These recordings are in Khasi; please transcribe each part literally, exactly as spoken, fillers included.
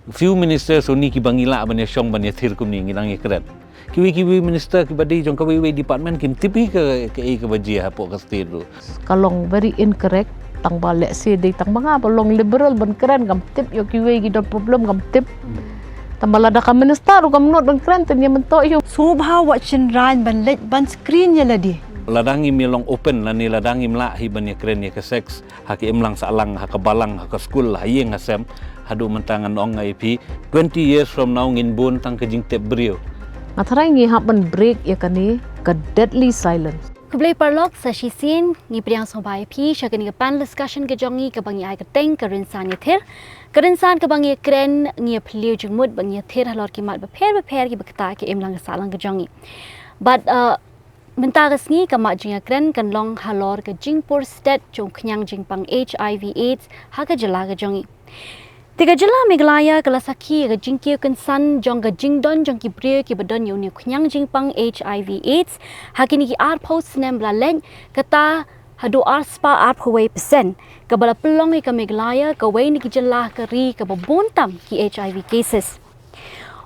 Few ministers only kiba ngi lah ban ïa shong ban ïa thir kumne ngi dang ïa kren. Kiwei kiwei minister kiba dei jong kawei wei department kim tip hi ka, ka ei kaba jia hapoh ka state ruh. Ka long very incorrect, tang ba lehse dei tang ba nga ba long liberal ban kren kam tip, ïoh kiwei ki don problem kam tip. Tang ba lada ka minister ruh kam nud ban kren, te ïa mynta ïoh. Sngewbha wat shynrain ban leit ban screen ïa lade. Lada ngim ïa long open lane lada ngim lah hi ban ïa kren ïa ka sex ha ka imlang sahlang, ha ka balang, ha ka skul, ha ïing ha sem, haduh mynta ngan ong ïa phi, twenty years from now ngin bun tang ka jingtip briew. Nga tharai ngi hap ban break ïa kane ka deadly silence. Khublei paralok, sa shisien ngi pdiang sngewbha ïa phi sha kane ka panel discussion ka jong ngi kaba ngi ai kyrteng ka rynsan ïa thir. Ka rynsan kaba ngi ïa kren, ngi ïa phylliew jingmut ba ngi ïa thir halor ki mat bapher bapher kiba ktah ki imlang sahlang ka jong ngi. Bad uh, mynta ka sngi ka mat jingïakren kan long halor ka jingpur stet jong khñiang jingpang H I V AIDS ha ka jylla ka jong ngi. Te ka jylla Meghalaya ka la sakhi ïa ka jingkiew kynsan jong ka jingdon jong ki briew kiba don ïa une u khñiang jingpang H I V AIDS ha kine ki arphew snem ba la leit, kata haduh arspah arphew wei percent, kaba la pynlong ïa ka Meghalaya kawei na ki jylla ha ka ri kaba bun tam ki H I V cases.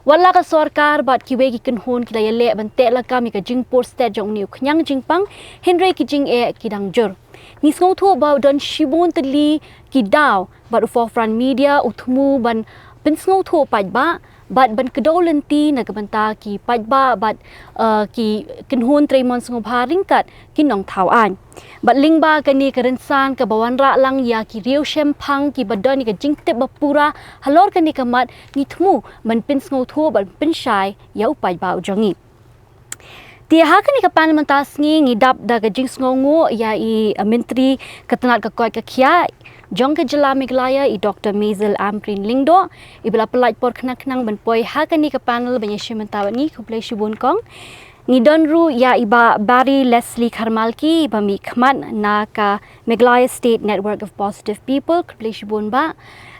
Wat la ka sorkar bad kiwei ki kynhun ki la ïaleh ban teh lakam ïa ka jingpur stet jong une u khñiang jingpang, hynrei ki jingeh ki dang jur. Ngi sngewthuh ba u don shibun tylli ki daw bad u Forefront Media u thmu ban pynsngewthuh paidbah bad ban kdew lynti na ka bynta ki paidbah bad uh, ki kynhun trei mon sngewbha ryngkat ki nongthaw aiñ. Bad lyngba kane ka rynsan kaba wanrah lang ïa ki riewshemphang kiba don ïa ka jingtip bapura halor kane ka mat, ngi thmu ban pynsngewthuh ban pynshai ïa u paidbah u jong ngi. Te ha kane ka panel mynta sngi ngi dap da ka jingsngewnguh ïa i uh, Myntri ka tnat ka koit ka khiah jong ka jylla Meghalaya, i Doctor Mazel Ampareen Lyngdoh, iba la pyllait por khnang khnang ban poi ha kane ka panel ban ïashim bynta bad ngi. Khublei shibun kong. Ngi don ruh ïa i Bah Barry Leslie Kharmalki, iba mihkhmat na ka Meghalaya State Network of Positive People. Khublei shibun Bah.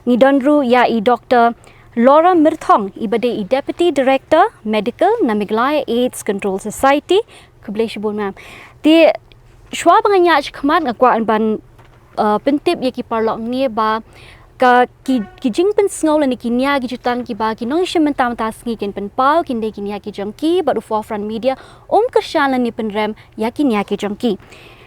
Ngi don ruh ïa i Doctor Laura Myrthong, iba dei i Deputy Director Medical na Meghalaya AIDS Control Society. Khublei shibun ma'am. Te shuwa ba ngan ïaid shakhmat nga kwah ban uh, pyntip ïa ki paralok ngi ba ka ki, ki jingpynsngew lane ki nia ki jutang kiba ki nongshim bynta mynta sngi kin pynpaw, kin dei ki nia ki jong ki, bad u Forefront Media um kyrshan lane pynrem ïa ki nia ki jong ki.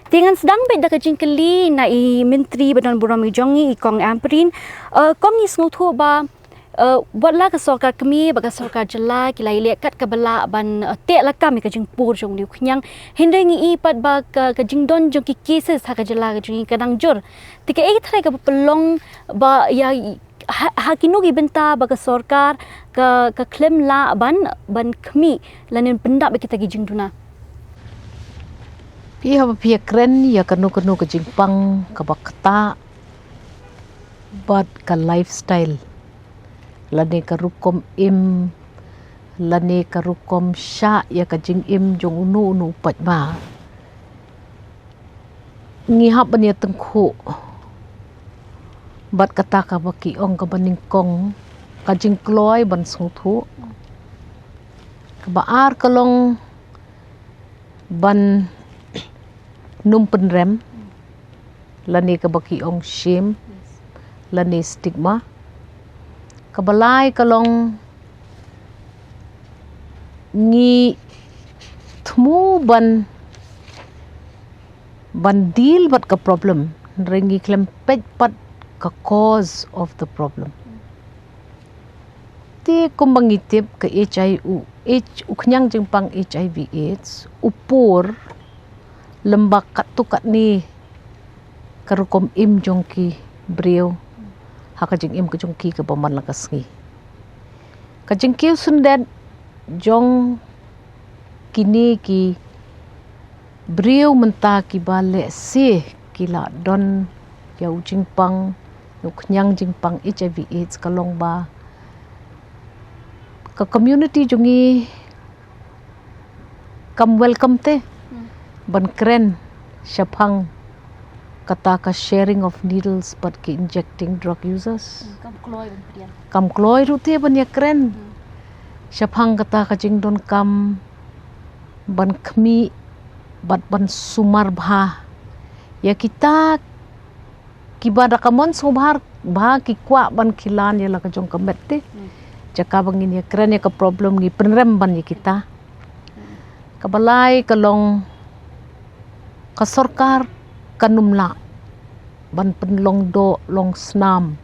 Te ngan sdang beit da ka jingkylli na i Myntri ba don burom i jong ngi, i Kong Ampareen. Uh, kong, ngi sngewthuh ba uh, wat la ka sorkar kmie bad ka sorkar jylla ki la ïaleh kat kaba lah ban uh, teh lakam ïa ka jingpur jong une u khñiang, hynrei ngi i pat ba ka, ka jingdon jong ki cases ha ka jylla ka jong ngi ka dang jur. Te kaei ka tharai kaba pynlong ba ïa ha, ha kino ki bynta ba ka sorkar ka, ka khlem lah ban, ban khmih lane pyndap ïa kita ki jingduna? Phi haba phi ïakren ïa kano kano ka jingpang kaba ktah bad ka lifestyle lane ka rukom im lane ka rukom shah ïa ka jingim jong uno uno u paidbah, ngi hap ban ïa tyngkhuh bad kata kaba ki ong kaba nyngkong, ka jingkloi ban sngewthuh. Kaba ar ka long ban nym pynrem lane kaba ki ong shame lane stigma. Kaba lai ka long ngi thmu ban, ban deal bad ka problem, hynrei ngi khlem peit pat ka cause of the problem. Te kumba ngi tip, ka H I V, u khñiang jingpang H I V AIDS u pur lem bad katto katne ka rukom im jong ki briew ha ka jingim ka jong ki kaba man la ka sngi. Ka jingkiew syndet jong kine ki briew mynta kiba lehse ki la don ïa u jingpang, ïa u khñiang jingpang H I V AIDS ka long ba ka community jong ngi kam welcome te ban kren shaphang kata ka sharing of needles bad ki injecting drug users. Kam kloi ruh te ban ïakren shaphang kata ka jingdonkam ban khmih bad ban sumar bha ïa kita kiba da ka mon sngewbha Ba ki kwah ban khih lan ïa la ka jong ka met te. Jaka ba ngin ïa kren ïa ka problem ngi pynrem ban ïa kita. Kaba lai ka long ka sorkar kan ym lah ban pynlong doh long snam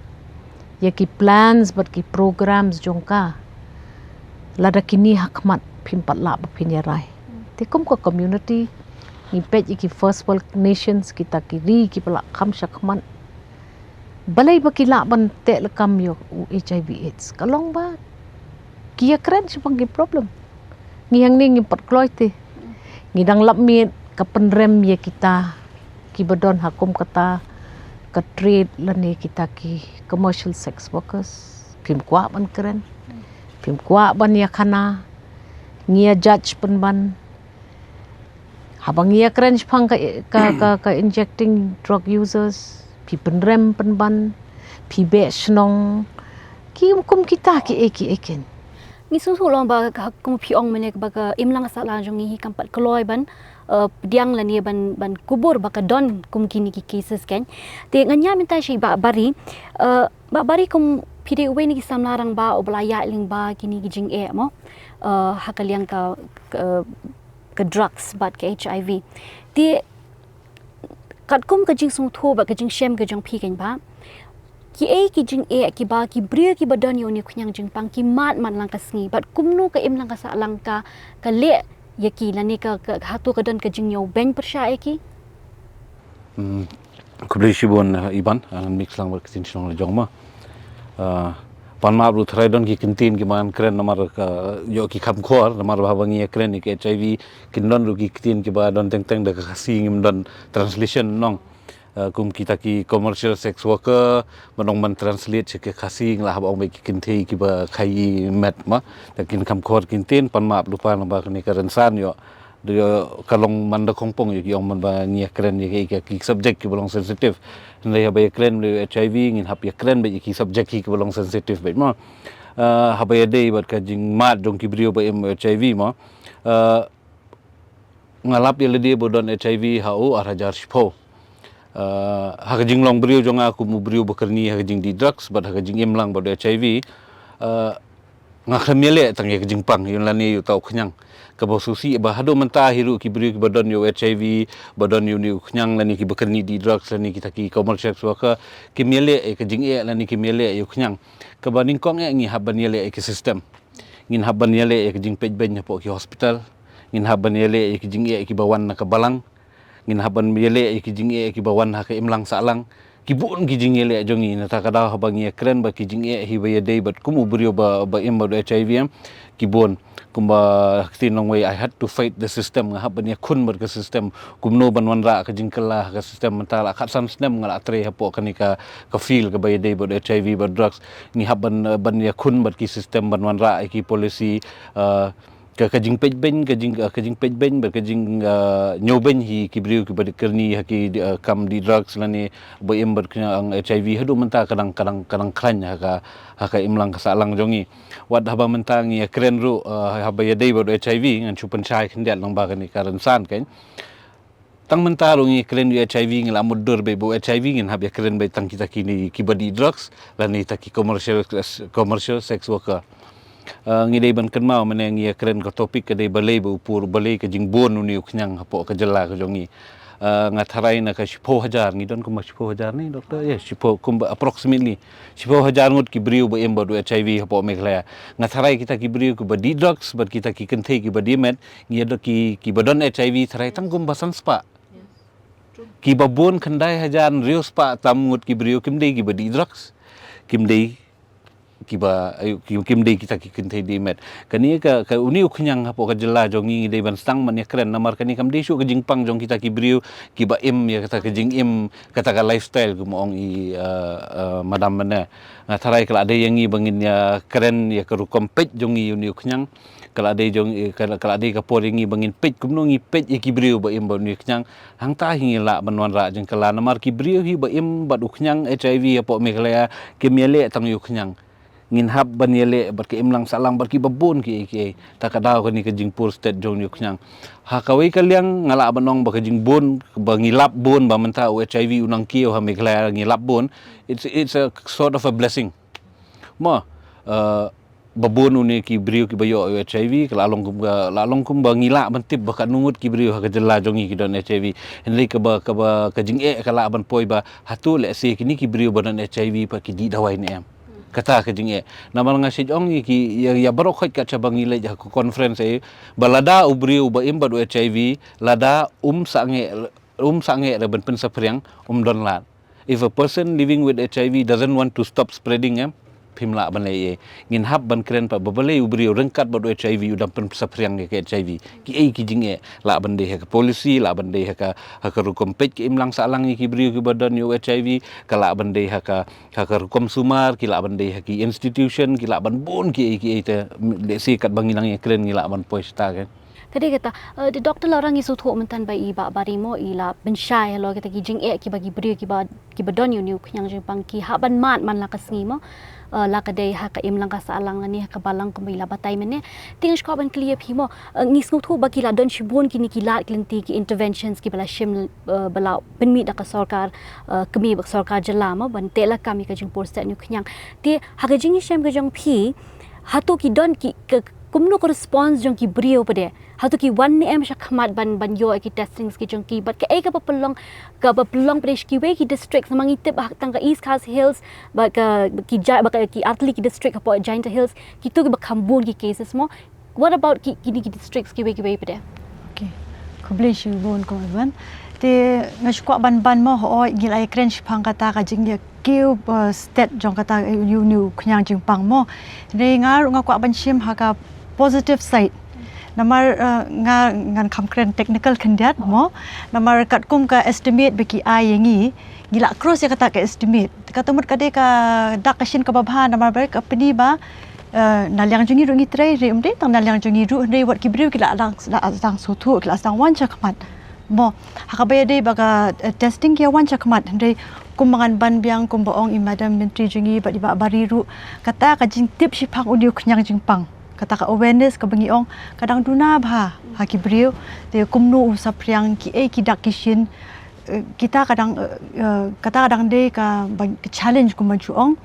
ïa ki plans bad ki programs jong ka. Lada kine ha khmat phim pat lah ba phin ïa rai. Te kum ka community ngi peit ïa ki first world nations, kita ki ri kiba la kham sha khmat. Balei ba ki lah ban teh lakam ïa u HIV AIDS? Ka long ba ki ïa kren shaphang ki problem. Ngi hangne ngim pat kloi te. Ngi dang lap miet ka pynrem ïa kita kiba don ha kum kata ka trade lane kita ki commercial sex workers. Phim kwah ban kren. Phim kwah ban ïa khana. Ngi ïa judge pynban. Haba ngi ïa kren shaphang ka, ka, ka, ka injecting drug users, phi pynrem pynban, phi beh shnong. Ki kum kita ki ei ki ei ken. Ngi sngewthuh long ba ka, kum phi ong mynne ba ka imlang sahlang jong ngi hi kam pat kloi ban, eh, pdiang lane ban, ban kubur ba ka don kum kine ki cases ken. Te ngan ïa mynta shi Bah Bari, eh, Bah Bari kum phi dei uwei na ki samla rangbah uba la ïaid lyngba kine ki jingeh mo. Eh, ha ka liang ka, ka ka drugs bad ka HIV. Te katkum ka jingsngewthuh bad ka jingshem ka jong phi ken Bah, ki ei ki jingeh kiba ki briew kiba don ïa une u khñiang jingpang ki mad man lang ka sngi bad kumno ka imlang ka sahlang ka, ka leh ïa ki lane ka, ka hato ka don ka jingñiewbeiñ pyrshah ïa ki? Hmm. Khublei shibun, eh, Iban, eh, ngan mih shuwa bad ka ktien shnong la jong mo. Eh, pan map ruh tharai don ki kyntien kiba ngan kren namar ka, ïoh ki kham khor, namar ba haba ngi ïa kren ïa ki HIV, kin don ruh ki kyntien kiba don teng teng da ka Khasi ngim don translation nong. Eh, kum kita ki commercial sex worker, ba nong ban translate sha ka Khasi ngi lah haba ong ba ki kynthei kiba khaïi met mo. Te kin kham khor kyntien, pan map ruh pan ba kane ka rynsan ïoh. Dei ka long man da khongpong ïa ki ong man ba ngi ïa kren ïa ki, ki, ki subject kiba long sensitive. Hynrei haba ïa kren ïa HIV ngin hap ïa kren bad ïa ki subject kiba long sensitive bad mo. Ah, haba ïa dei bad ka jingmad jong ki briew ba im HIV mo. Ah, nga lap ïa lade ba don HIV ha u ar hajar shiphew. Ah, ha ka jinglong briew jong nga kum u briew ba kyrni ha ka jingdih drugs bad ha ka jingim lang bad HIV. Ah, nga khlem ïaleh tang ïa ka jingpang ïa lane ïa uta u khñiang. Kaba sngewsih ba haduh mynta hi ruh ki briew kiba don ïa u HIV, ba don ïa une u khñiang lane kiba kyrni dih drugs lane kita ki commercial sex worker, kim ïaleh ïa ka jingeh lane kim ïaleh ïa u khñiang. Kaba nyngkong eh ngi hap ban ïaleh ïa ka system. Ngin hap ban ïaleh ïa ka jingpeit beiñ hapoh ki hospital. Ngin hap ban ïaleh ïa ka jingeh kiba wan na ka balang. Ngin hap ban ïaleh ïa ki jingeh kiba wan ha ka imlang sahlang. Ki bun ki jingeh jong ngi, nangta ka daw haba ngi ïa kren bad ki jingeh hi ba ïa dei bad kum u briew ba, ba im bad HIV em. Ki bun kumba ha ka ktien longwei, I had to fight the system, nga hap ban ïa khun bad ka system. Kumno ban wanrah ka jingkylla ha ka system, mynta la khatsan snem nga la trei hapoh kane ka, ka field kaba ïa dei bad HIV bad drugs. Ngi hap ban, ban ïa khun bad ki system ban wanrah ïa ki policy, ah, ka, ka jingpeit beiñ, ka jing, ka jingpeit beiñ bad ka jing, ah, ñiewbeiñ hi ki briew kiba dei kyrni ha ki, ah, kam dih drugs lane ba im bad ka khñiang HIV haduh mynta ka dang, ka dang, ka dang khlaiñ ha ka, ha ka imlang ka sahlang jong ngi. Wat haba mynta ngi ïa kren ruh, ah, haba ïa dei bad HIV ngan shu pynshai khyndiat lang ba kane ka rynsan kan. Tang mynta ruh ngi kren ïa HIV ngi la mutdur bad ba HIV ngin hap ïa kren bad tang kita kine kiba dih drugs lane kita ki commercial, commercial sex worker. Ah, ngi dei ban kynmaw mynne ngi ïa kren ka topic ka dei balei ba u pur, balei ka jingbun une u khñiang hapoh ka jylla ka jong ngi. Ah, nga tharai na ka shiphew hajar, ngi don kumba shiphew hajar ne doktor? Yes, shiphew kumba approximately. Shiphew hajar ngut ki briew ba im bad u HIV hapoh Meghalaya. Nga tharai kita ki briew kiba dih drugs bad kita ki kynthei kiba dih met, ngi ïa don ki, kiba don HIV tharai tang kumba san spah. Kiba bun khyndai hajar hynriew spah tam ngut ki briew kim dei kiba dih drugs. Kim dei kiba, ayu, ki, kim dei kita ki kynthei dih met. Kane ka, ka une u khñiang hapoh ka jylla jong ngi ngi dei ban sdang ban ïa kren namar kane kam dei shuh ka jingpang jong kita ki briew kiba im ïa kata ka jingim, kata ka lifestyle kumba ong i, ah, ah, madam mynne. Nga tharai ka la dei ïa ngi ba ngin ïa kren ïa ka rukom peit jong ngi ïa une u khñiang. Ka la dei jong, eh, ka la, ka la dei ka por ïa ngi ba ngin peit kumno ngi peit ïa ki briew ba im bad une u khñiang. Hangta hi ngi lah ban wanrah jingkylla namar ki briew hi ba im bad u khñiang HIV hapoh Meghalaya kim ïaleh tang ïa u khñiang. Ngin hap ban ïaleh bad ka imlang sahlang bad kiba bun kiei kiei. Ta ka daw kane ka jingpur stet jong u khñiang. Ha kawei ka liang nga lah ban ong ba ka jingbun ba ngi lap bun ba mynta u H I V u nang kiew ha Meghalaya ngi lap bun. It's it's a sort of a blessing. Mo, uh, ba bun une ki briew kiba ïoh u H I V ka la long kum ka la long kum ba ngi lah ban tip ba katno ngut ki briew ha ka jylla jong ngi ki don H I V. Hynrei kaba kaba ka jingeh ka lah ban poi ba hato lehse kine ki briew ba don H I V pat ki dih dawai ne em. Kata ka jingeh. Namar nga shu ong ïa ki ïa, ïa baroh khoit kat shaba ngi leit ha ka conference eh ba lada u briew ba im bad u H I V lada um sangeh um sangeh re ban pynsaphriang um don lad. If a person living with H I V doesn't want to stop spreading em, phim lah ban leh ei. Ngin hap ban kren pat ba balei u briew ryngkat bad u H I V u dang pynsaphriang ïa ka H I V. Kiei ki jingeh, lah ban dei ha ka policy, lah ban dei ha ka ha ka rukom peit ka imlang sahlang ïa ki briew kiba don ïa u H I V, ka lah ban dei ha ka ha ka rukom sumar, ki lah ban dei ha ki institution, ki lah ban bun kiei kiei te, lehse katba ngi nang ïakren ngi lah ban poi shata kan. Te dei kata, eh, de Doctor Laura ngi sngewthuh mynta ba i Bah Bari mo i la pynshai halor kita ki jingeh kiba ki briew kiba kiba don ïa une u khñiang jingpang ki hap ban mad man la ka sngi mo. Eh, la ka dei ha ka imlang ka sahlang lane ha ka balang kumba i la batai mynne. Te nga sngewkwah ban kylli ïa phi mo, eh, ngi sngewthuh ba ki la don shibun kine ki lad ki lynti ki interventions kiba la shim, eh, ba la pynmih da ka sorkar, eh, kmie bad sorkar jylla mo ban teh lakam ïa ka jingpur stet une u khñiang. Te ha ka jingïashem ka jong phi, hato ki don ki ka, kumno ka response jong ki briew pat de? Hato ki wan ne em shakhmat ban ban ïoh ïa ki testings ki jong ki? Bad kaei kaba pynlong kaba pynlong pat de sha kiwei ki district, namar ngi tip ba tang ka East Khasi Hills bad ka ki jai bad ka ki artylli ki district hapoh Jaintia Hills kito kiba kham bun ki cases mo. What about ki kine ki districts kiwei kiwei pat de? Okay. Khublei shibun Kong Evan. Te nga sngewkwah ban ban mo hooid ngi la ïakren shaphang kata ka jingïa kiew, eh, stet jong kata, eh, une u khñiang jingpang mo. Hynrei nga ruh nga kwah ban shim ha ka positive side. Namar, eh, nga ngan kham kren technical khyndiat mo. Namar katkum ka estimate ba ki ai ïa ngi, ngi la cross ïa kata ka estimate. Kata mut ka dei ka dak ka shin kaba bha namar ba ka pyni ba, eh, na liang jong ngi ruh ngi trei, hynrei ym dei tang na liang jong ngi ruh, hynrei wat ki briew ki la dang la dang sngewthuh, ki la dang wan shakhmat. Mo, ha kaba ïadei bad ka, eh, testing ki ïa wan shakhmat, hynrei kumba ngan ban biang kumba ong i Madam Myntri jong ngi bad i Bah Bari ruh, kata ka jingtip shaphang une u khñiang jingpang, kata ka awareness kaba ngi ong ka dang duna bha ha ki briew. Te kumno u saphriang, kiei ki dak ki shin, eh, kita ka dang, eh, eh, kata ka dang dei ka ba, ka challenge kumba ngi shu ong,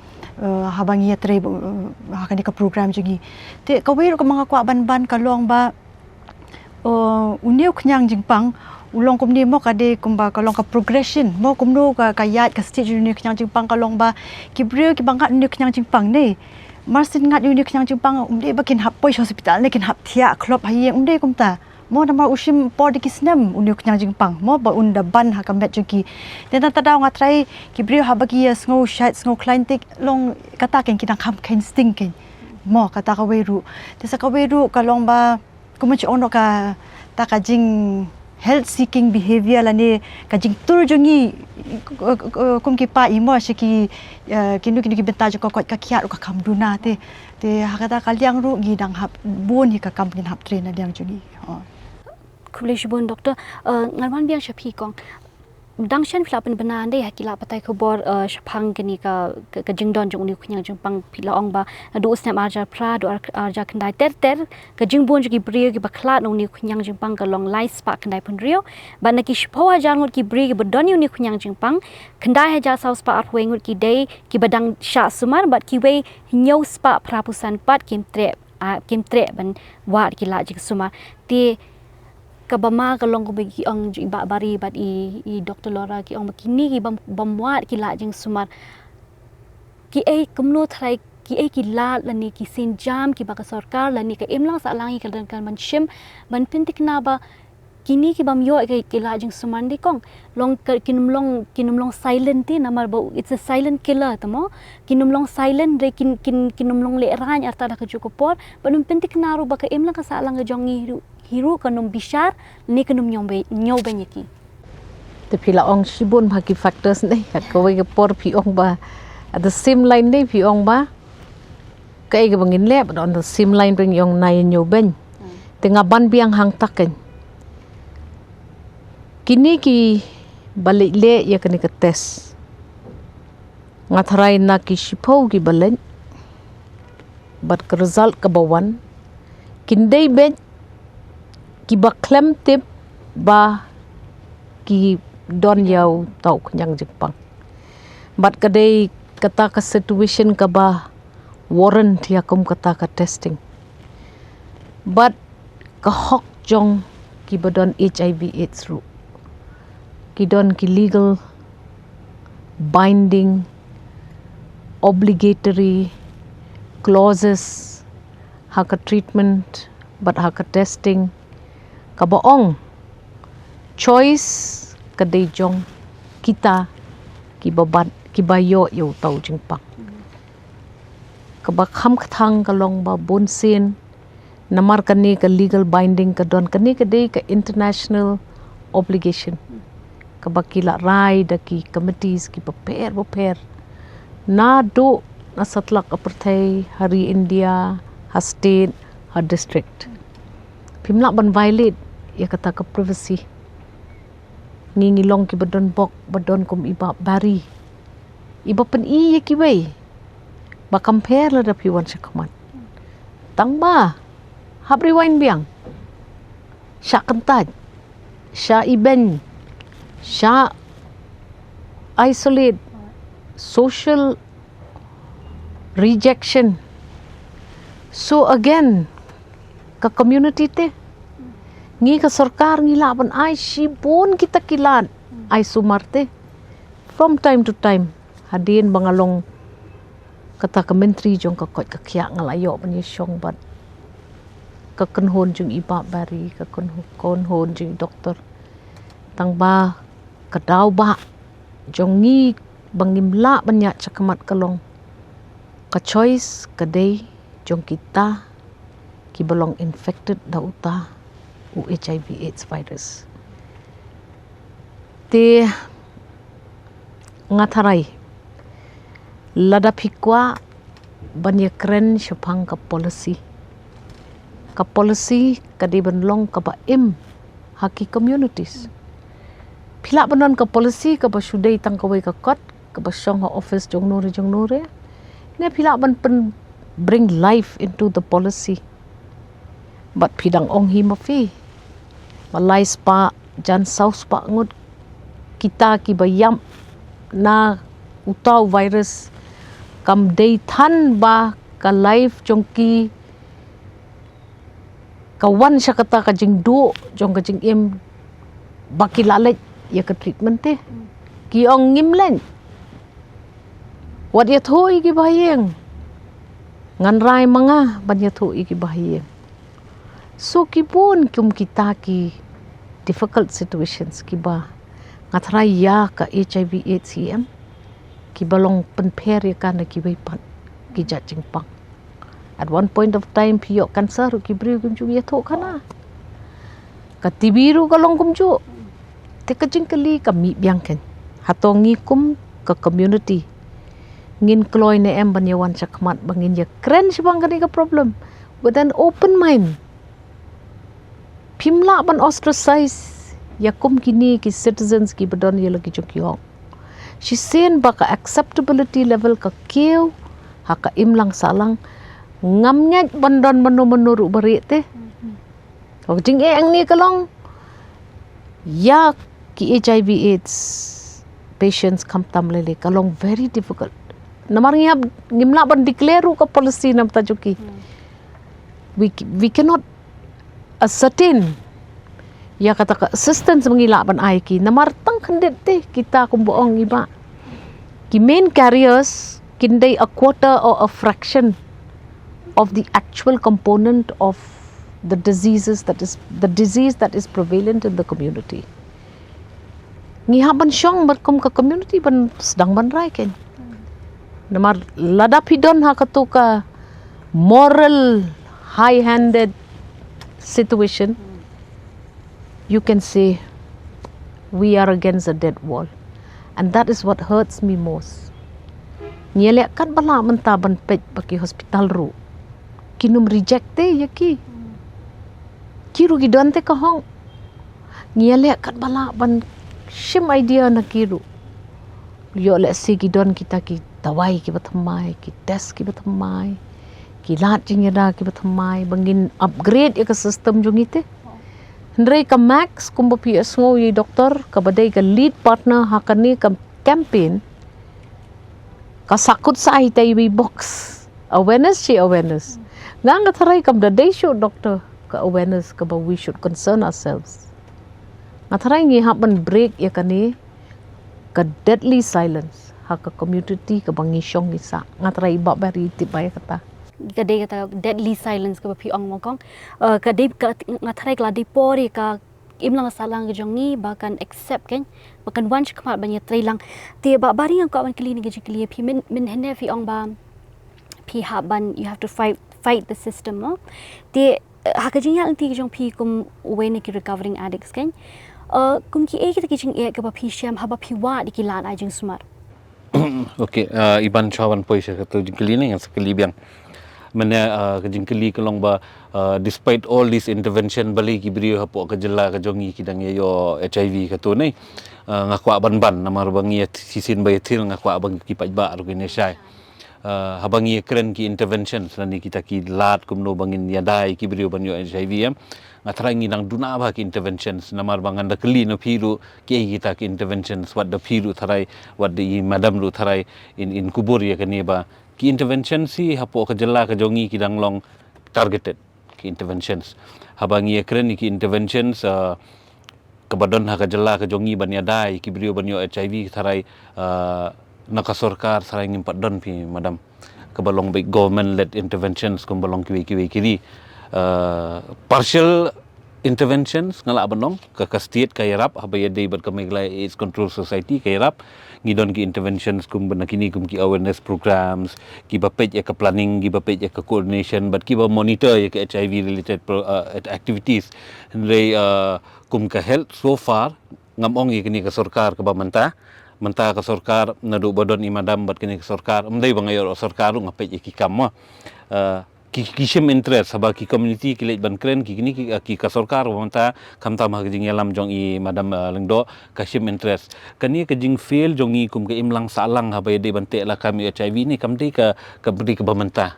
eh, haba ngi ïatrei, eh, ha kane ka program jong ngi. Te kawei ruh kaba nga kwah ban ban ka long ba Uh, une u khñiang jingpang u long kumne mo, ka dei kumba ka long ka progression mo, kumno ka, ka ïaid ka stage une u khñiang jingpang, ka long ba ki briew kiba ngat une u khñiang jingpang ne, mar shu ngat une u khñiang jingpang ym dei ba kin hap poi sha hospital ne kin hap thiah khlop ha ïing, ym dei kumta mo, namar u shim por da ki snem une u khñiang jingpang mo ba un da ban ha ka met jong ki. Te nangta daw nga tharai ki briew haba ki ïa sngew shait sngew khlaiñ te long kata kein, ki dang kham kheiñ sting kein mo, kata kawei ruh. Te sa kawei ruh ka long ba kumba ngi ong noh kata ka jing health seeking behavior lane ka jingtur jong ngi, eh, eh, kum ki paid mo sha ki, eh, kino kino ki bynta jong ka koit ka khiah ruh ka kham duna te. Te ha kata ka liang ruh ngi dang hap bun hi ka kam ngin hap trei na liang jong ngi. Oh. Khublei shibun Doctor, eh, ngan wan biang sha phi Kong. Dang shen phi la pynbna ndei ha ki lad pathai khubor, eh, shaphang kane ka, ka, ka jingdon jong une u khñiang jingpang, phi la ong ba naduh u snem ar hajar phra haduh ar, ar hajar khyndai ter ter ka jingbun jong ki briew kiba khlad na une u khñiang jingpang ka long lai spah khyndai phew hynriew. Bad na ki shiphew hajar ngut ki briew kiba don ïa une u khñiang jingpang, khyndai hajar saw spah arphew wei ngut ki dei kiba dang shah sumar bad kiwei hynñiew spah phra phew san pat kim treh, ah, kim treh ban wad ki lad jingsumar. Te kaba ma ka long kumba ki ong i Bah Bari bad i, i Doctor Laura ki ong ba kine ki bym, bym wad ki lad jingsumar. Kiei kumno tharai kiei ki lad lane ki sienjam kiba ka sorkar lane ka imlang sahlang ïa ka dang kan ban shim ban pynthikna ba kine ki bym ïoh ïa ki lad jingsumar ndei Kong, long ka, kin ym long, kin ym long silent te namar ba it's a silent killer te mo. Kin ym long silent re, kin, kin, kin ym long lehraiñ artat ha kajuh ka por. Ban ym pynthikna ruh ba ka imlang ka sahlang ka jong ngi ruh hi ruh kan ym bishar ne kan ym ñiewbeiñ, ñiewbeiñ ïa ki. Te phi la ong shibun bha ki factors ne, ha kawei ka por phi ong ba at the same line ne phi ong ba kaei kaba ngin leh, but on the same line phi ong na ïa ñiewbeiñ. Hmm. Te nga ban biang hangta kein. Kine kiba leit leh ïa kane ka test, nga tharai na ki shiphew kiba leit, bad ka result kaba wan kin dei beit kiba khlem tip ba ki don ïa uta u khñiang jingpang. Bad ka dei kata ka situation kaba warrant ïa kum kata ka testing. Bad ka hok jong kiba don HIV AIDS ruh ki don ki legal binding obligatory clauses ha ka treatment bad ha ka testing kaba ong choice ka dei jong kita kiba ban kiba ïoh ïa uta u jingpang. Kaba kham kthang ka long ba bun sien namar kane ka legal binding ka don, kane ka dei ka international obligation kaba ki la rai da ki committees kiba pher ba pher naduh na satlak ka pyrthei, ha ri India, ha state, ha district. Phim lah ban violate ïa kata ka privacy. Ngi ngi long kiba don bok ba don kum i Bah Barry, iba pyni ïa kiwei ba kam pher lada phi wan sha khmat. Tang ba hap rewind biang, shah kyntait, shah ibeiñ, shah isolate, social rejection. So again, ka community te, ngi ka sorkar ngi lah ban ai shibun kita ki lad ai sumar te from time to time. Hadien ba nga long kata ka myntri jong ka koit ka khiah nga la ïoh ban ïashong bad ka kynhun jong i Bah Barry, ka kynhu- kynhun jong i doktor. Tang ba ka daw ba jong ngi ba ngim lah ban ïaid sha khmat ka long ka choice ka dei jong kita kiba long infected da uta u HIV AIDS virus. Te nga tharai lada phi kwah ban ïakren shaphang ka policy, ka policy ka dei ban long kaba im ha ki communities. Phi lah ban don ka policy kaba shu dei tang kawei ka kot kaba shong ha office jong no re jong no re, ne phi lah ban pyn bring life into the policy. Bad phi dang ong hi ma phi, ma lai spah jan saw spah ngut kita kiba ïap na uta u virus, kam dei than ba ka life jong ki ka wan sha kata ka jingduh jong ka jingim ba ki la leit ïa ka treatment te. Ki ong ngim leit. Wat ïathuh ïa ki bahaïing. Ngan rai ma nga ban ïathuh ïa ki bahaïing. So ki bun kum kita ki difficult situations kiba nga tharai ïa ka HIV AIDS hi em, kiba long pynpher ïa ka na kiwei pat ki jait jingpang. At one point of time phi ïoh cancer ruh ki briew kim ju ïathuh khana. Ka TB ruh ka long kumjuh. Te ka jingkylli ka mih biang kein, hato ngi kum ka community ngin kloi ne em ban ïawan shakhmat ba ngin ïakren shaphang kane ka problem with an open mind? Phim lah ban ostracize ïa kum kine ki citizens kiba don ïa la ki jong ki hok. Shisien ba ka acceptability level ka kiew ha ka imlang sahlang. Ngam ngeit ban don mano mano ruh ba rieh te. Ka jingeh hangne ka long ïa ki HIV AIDS patients khamtam lei lei ka long very difficult. Namar ngi hap, ngim lah ban declare ruh ka policy na bynta jong ki. We, we cannot ascertain ïa kata ka assistance ba ngi lah ban ai ki. Namar tang khyndiat te kita kumba ong i Bah, ki main carriers kin dei a quarter or a fraction of the actual component of the diseases that is, the disease that is prevalent in the community. Ngi hap ban shong bad kum ka community ban sdang ban rai kein. Namar lada phi don ha katu ka moral high handed situation, you can say we are against a dead wall, and that is what hurts me most. Ngi leh katba lah mynta ban peit ba ki hospital ruh kin ym reject te ïa ki. Ki ruh ki don te ka hok. Ngi leh katba lah ban shim idea na ki ruh. Ïoh lehse ki don kita ki dawai kiba thymmai, ki test kiba thymmai, Ki lad jingïada kiba thymmai ba ngin upgrade ïa ka system jong ngi te. Hynrei ka Max kumba phi ïohsngew ïa i doktor kaba dei ka lead partner ha kane ka campaign, ka sahkut sah hi tei wi box. Awareness shi awareness. Nga nga tharai kam da dei shuh doktor ka awareness kaba we should concern ourselves. Nga tharai ngi hap ban break ïa kane ka deadly silence ha ka community kaba ngi shong ngi sah. Nga tharai i Bah Bari tip ba ïa kata. Ka dei kata deadly silence kaba phi ong mo kong. Eh, ka dei ka, nga tharai ka la dei por ïa ka imlang sahlang ka jong ngi ba kan accept kan, ba kan wan shakhmat ban ïatreilang. Te Bah Bari nga kwah ban kylli ne ka jingkylli ïa phi, myn, mynhynne phi ong ba phi hap ban, you have to fight, fight the system mo. Te, eh, ha ka jingïaid lynti ka jong phi kum uwei na ki recovering addicts kan, eh, kum kiei kita ki jingeh kaba phi shem haba phi wad ïa ki lad ai jingsumar? Okay, eh, i Bah, shuwa ban poi sha katu jingkylli ne, ngan sa kylli biang. Mynne, eh, ka jingkylli ka long ba, eh, despite all this intervention, balei ki briew hapoh ka jylla ka jong ngi ki dang ïa ïoh HIV katu ne. Eh, nga kwah ban ban namar ba ngi ïa shisien ba ïa thil nga kwah ba ki paidbah ruh kin ïa shai. Eh, haba ngi ïa kren ki interventions lane kita ki lad kumno ba ngin ïada ïa ki briew ban ïoh HIV em, nga tharai ngi dang duna bha ki interventions namar ba ngan da kylli na phi ruh kiei kita ki interventions, wat da phi ruh tharai, wat da i madam ruh tharai in, in kubur ïa kane ba ki interventions hi hapoh ka jylla ka jong ngi ki dang long targeted ki interventions. Haba ngi ïa kren ïa ki interventions, eh, kaba don ha ka jylla ka jong ngi ban ïada ïa ki briew ban ïoh HIV tharai, eh, na ka sorkar tharai ngim pat don phi madam. Kaba long beit government led interventions kumba long kiwei kiwei ki ri. Eh, partial interventions nga lah ban ong, ka, ka state ka ïarap, haba ïadei bad ka Meghalaya AIDS Control Society ka ïarap. Ngi don ki interventions kumba na kine kum ki awareness programs, kiba peit ïa ka planning, kiba peit ïa ka coordination, bad kiba monitor ïa ka HIV related pro-, eh, activities. Hynrei, eh, kum ka health so far, ngam ong ïa kane ka sorkar kaba mynta, mynta ka sorkar naduh ba don i madam bad kane ka sorkar, ym dei ba nga ïoh sorkar ruh nga peit ïa ki kam mo. Eh, ki, ki shim interest, haba ki community ki leit ban kren, ki kine ki, ki ka sorkar ba mynta, khamtam ha ka jingïalam jong i madam, eh, Lyngdoh, ka shim interest. Kane ka jingfail jong ngi kum ka imlang sahlang haba ïadei ban teh lakam ïa HIV ne kam dei ka, kam dei kaba mynta.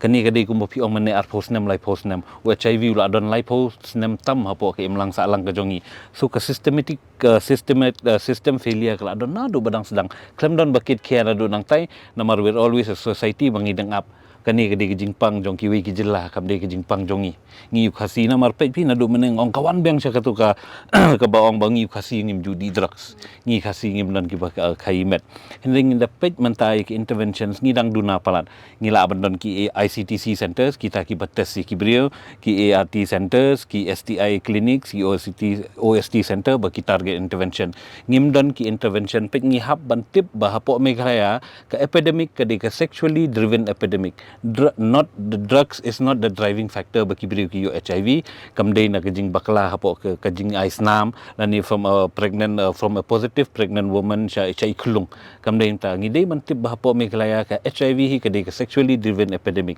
Kane ka dei kumba phi ong mynne arphew snem, laiphew snem. U HIV u la don laiphew snem tam hapoh ka imlang sahlang ka jong ngi. So ka systematic, ka systemat-, eh, system failure ka la don naduh ba dang sdang. Khlem don ba kit khia naduh nangtai, namar we're always a society ba ngi dang ap. Kane ka dei ka jingpang jong kiwei ki jylla, kam dei ka jingpang jong ngi. Ngi u Khasi namar peit phi naduh mynne nga ong ka wan biang sha katu ka, kaba ong ba ngi u Khasi ngim ju dih drugs. Ngi Khasi ngim don kiba, eh, khaïi met. Hynrei ngi da peit mynta ïa ki interventions ngi dang duna palat. Ngi lah ban don ki ICTC centers, kita kiba test ïa ki briew, ki ART centers, ki STI clinics, ki OST, OST center ba ki target intervention. Ngim don ki intervention, peit ngi hap ban tip ba hapoh Meghalaya ka epidemic ka dei ka sexually driven epidemic. Dr-, not the drugs is not the driving factor ba ki briew ki ïoh HIV. Kam dei na ka jingbakla hapoh ka, ka jingai snam, lane from a pregnant, uh, from a positive pregnant woman sha, sha i khyllung. Kam dei mynta, ngi dei ban tip ba hapoh Meghalaya ka HIV hi ka dei ka sexually driven epidemic.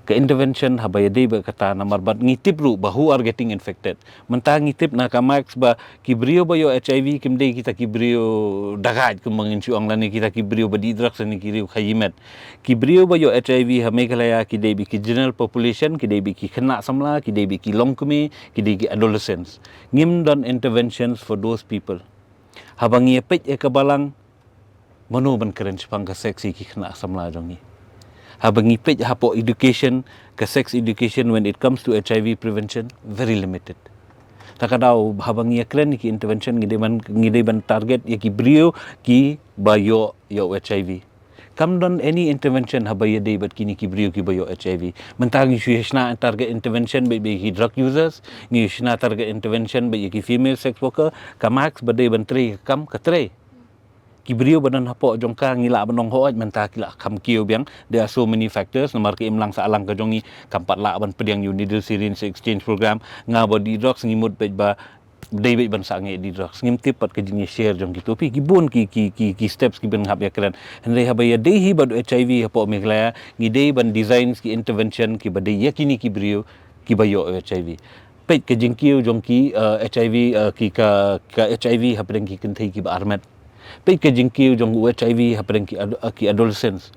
Ka intervention haba ïadei bad kata namar bad ngi tip ruh ba who are getting infected. Mynta ngi tip na ka Max ba ki briew ba ïoh HIV kim dei kita ki briew dagaid kumba ngin shu ong lane kita ki briew ba dih drugs lane ki briew khaïi met. Ki briew ba ïoh HIV ha Meghalaya ki dei beit ki general population, ki dei beit ki khynnah samla, ki dei beit ki longkmie, ki dei ki adolescents. Ngim don interventions for those people. Haba ngi ïa peit ïa ka balang, mano ban kren shaphang ka sex ïa ki khynnah samla jong ngi? Haba ngi peit hapoh education, ka sex education when it comes to HIV prevention, very limited. Ta ka daw haba ngi ïa kren ïa ki intervention ngi dei ban, ngi dei ban target ïa ki briew kiba ïoh, ïoh HIV. Kam don any intervention haba ïadei bad kine ki briew kiba ïoh HIV. Mynta ngi shu ïa shna target intervention beit beit ki drug users, ngi ïa shna target intervention beit ïa ki female sex worker, ka Max ba dei ban trei ka kam ka trei. Ki briew ba don hapoh jong ka ngi lah ban ong hooid mynta ki la kham kiew biang. There are so many factors, namar ka imlang sahlang ka jong ngi kam pat lah ban pdiang ïa u needle syringe exchange program. Nga ba dih drugs ngi mut beit ba dei beit ban sangeh dih drugs. Ngim tip pat ka jingïashare jong kito phi. Ki bun ki, ki, ki, ki steps kiban hap ïakren. Hynrei haba ïadei hi bad u HIV hapoh Meghalaya, ngi dei ban design ki intervention kiba dei ïa kine ki briew kiba ïoh HIV. Peit ka jingkiew jong ki, eh, HIV, eh, ki ka, ka HIV hapdeng ki kynthei kiba armet. Peit ka jingkiew jong u HIV hapdeng ki ad-, ki adolescents.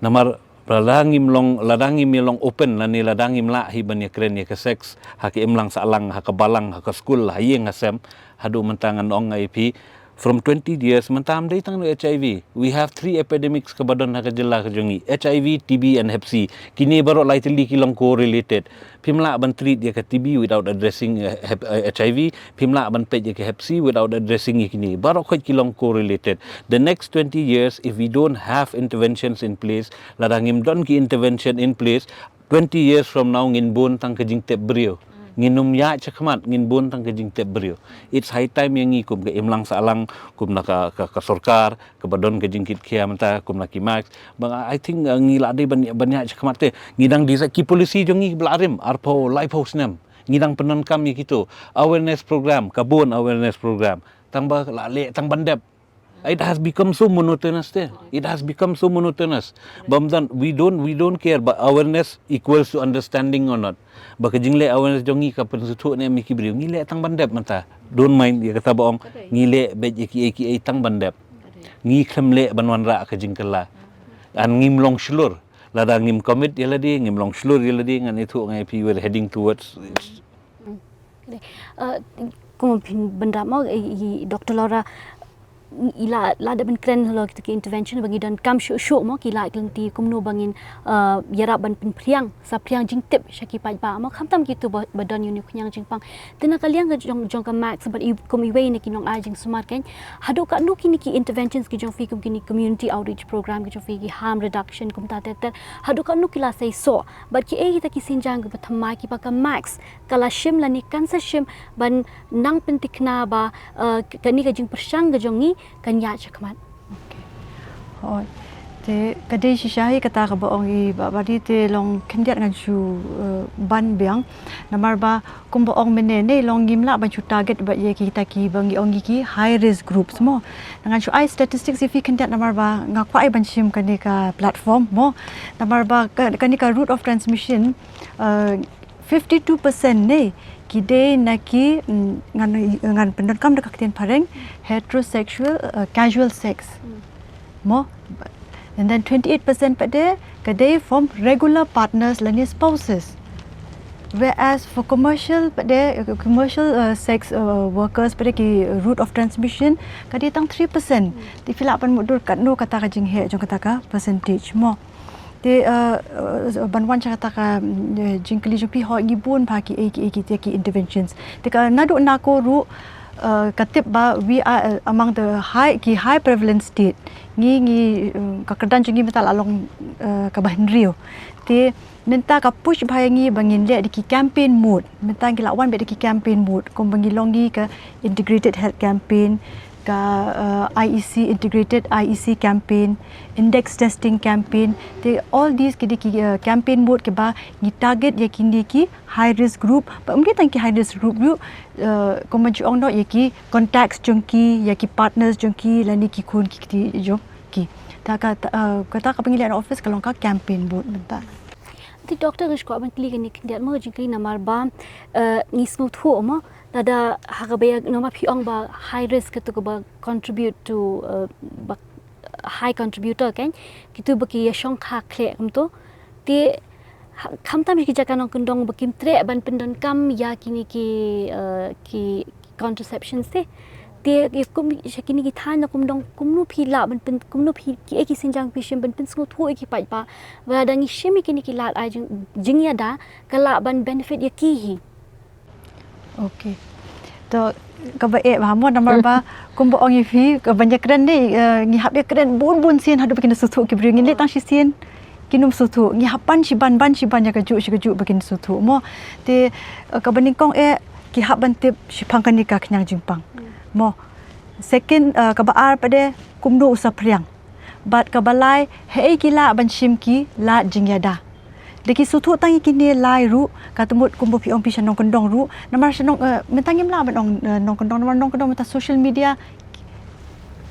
Namar Lada ngim long, lada ngim ïa long open, lane lada ngim lah hi ban ïa kren ïa ka sex ha ka imlang sahlang, ha ka balang, ha ka skul, ha ïing ha sem, haduh mynta ngan ong ïa phi, from twenty years mynta ym dei tang H I V. We have three epidemics kaba don ha ka jylla ka jong ngi: H I V, T B and Hep C. Kine baroh lai tylli ki long correlated. Phim lah ban treat ïa ka T B without addressing, uh, hep- uh, H I V. Phim lah ban peit ïa ka Hep C without addressing ïa kine. Baroh khoit ki long correlated. The next twenty years, if we don't have interventions in place, lada ngim don ki intervention in place, twenty years from now ngin bun tang ka jingtip briew. Ngin ym ïaid shakhmat, ngin bun tang ka jingtip briew. It's high time ïa ngi kum ka imlang sahlang, kum na ka, ka, ka sorkar kaba don ka jingkitkhia mynta, kum na ki MACs. Ba I think, uh, ngi lah dei ban, ban ïaid shakhmat te. Ngi dang design ki policy jong ngi ba la rim arphew laiphew snem. Ngi dang pyndonkam ïa kito. Awareness program, ka bun awareness program. Tang ba la leh tang ban dep. It has become so monotonous te. It has become so monotonous. Bym don, we don't, we don't care, but awareness equals to understanding or not. Ba ka jingleh awareness jong ngi ka pynsngewthuh ne em ïa ki briew. Ngi leh tang ban dep mynta. Don't mind ïa kata ba ong. Ngi leh beit ïa ki, ïa ki, ïa tang ban dep. Ngi khlem leh ban wanrah ka jingkylla. An ngim long shlur. Lada ngim commit ïa lade, ngim long shlur ïa lade, ngan ïathuh ngan ïa phi, we're heading towards Kum phin bynrap mo, i, i Doctor Laura, i la, la da ban kren halor kita ki intervention ba ngi donkam shuh shuh mo, ki la ki lynti kumno ba ngin, uh, ïarap ban pynphriang, saphriang jingtip sha ki paidbah mo, khamtam kito ba, ba don ïa une u khñiang jingpang. Te na ka liang ka jong, jong ka MACs bad i, kum iwei na ki nongai jingsumar kein, haduh katno kine ki interventions ki jong phi kum kine community outreach program ki jong phi, ki harm reduction kumta ter ter, haduh katno ki la seisoh, bad kiei kita ki sienjam kiba thymmai kiba ka MACs ka la shim lane kan sa shim ban nang pyntikna ba, uh, kane ka jingpyrshang ka jong ngi kan ïaid shakhmat. Hooid. Te ka dei shisha hi kata kaba ong i Bah Badi, te long khyndiat ngan shu, uh, ban biang. Namar ba kumba ong mynne ne, long ngim lah ban shu target beit ïa kita kiba ngi ong ïa ki high risk groups mo. Ngan shu ai statistics ïa phi khyndiat namar ba nga kwah ai ban shim kane ka platform mo. Namar ba ka, kane ka route of transmission, uh, fifty two percent ne ki dei na ki, mm, ngan, ngan pyndonkam da ka ktien phareng, heterosexual, uh, casual sex. Mo? And then twenty eight percent pat de ka dei from regular partners lane spouses. Whereas for commercial pat de, uh, commercial, uh, sex, uh, workers pat de ki route of transmission ka dei tang three percent. Te phi lah ban mutdur katno kata ka jingheh jong kata ka percentage mo. Te, uh, uh, ban wan sha kata ka, mm, jingkylli jong phi, hooid ngi bun bha kiei kiei ki, ki interventions. Te ka naduh NACO ruh, uh, ka tip ba we are, uh, among the high, ki high prevalence state. Ngi, ngi, uh, ka kyrdan jong ngi mynta la long, uh, kaba hynriew. Te mynta ka push bha ïa ngi ba ngin leh da ki campaign mode. Mynta ngi la wan beit da ki campaign mode. Kumba ngi long ngi ka integrated health campaign, ka, uh, I E C, integrated I E C campaign, index testing campaign. Te all these ki dei ki, uh, campaign mode kiba ngi target ïa kine ki high risk group. Ba ym dei tang ki high risk group ruh, uh, kumba ju ong noh, ïa ki contacts jong ki, ïa ki partners jong ki lane ki khun ki kti jong ki. Ta ka, ta, uh, kata kaba ngi leh na office ka long ka campaign mode mynta. Te doctor, nga sngewkwah ban kylli kane khyndiat mo, jingkylli namar ba, eh, ngi sngewthuh mo, lada ha kaba ïa, namar phi ong ba high risk kato kaba contribute to, eh, ba high contributor kan, kito ba ki ïa shongkha khleh kumto. Te ha, khamtam ki jaka nongkyndong ba kim treh ban pyndonkam ïa kine ki, eh, ki contraceptions te. Te ïa kum sha kine ki thaiñ na kum dang kumno phi lah ban pyn, kumno phi, kiei ki sienjam phi shim ban pynsngewthuh ïa ki paidbah ba lada ngi shim ïa kine ki lad ai jing, jingïada ka lah ban benefit ïa ki hi. Okay. To kaba eh bha mo, namar ba kumba ong ïa phi, ka ban ïakren ne, eh, ngi hap ïakren bun bun sien haduh ba kin sngewthuh ki briew, ngin leh tang shisien kin ym sngewthuh. Ngi hap ban shi ban, ban shi ban ïa kajuh shi kajuh ba kin sngewthuh mo. Te, eh, kaba nyngkong eh, ki hap ban tip shaphang kane ka khñiang jingpang mo. Second, eh, kaba ar pat de, kumno u saphriang. Bad kaba lai, haei ki lah ban shim ki lad jingïada. Da ki sngewthuh tang ïa kine lai ruh, kata mut kumba phi ong phi sha nongkyndong ruh, namar sha nong, eh, mynta ngim lah ban ong, eh, nongkyndong, namar nongkyndong mynta social media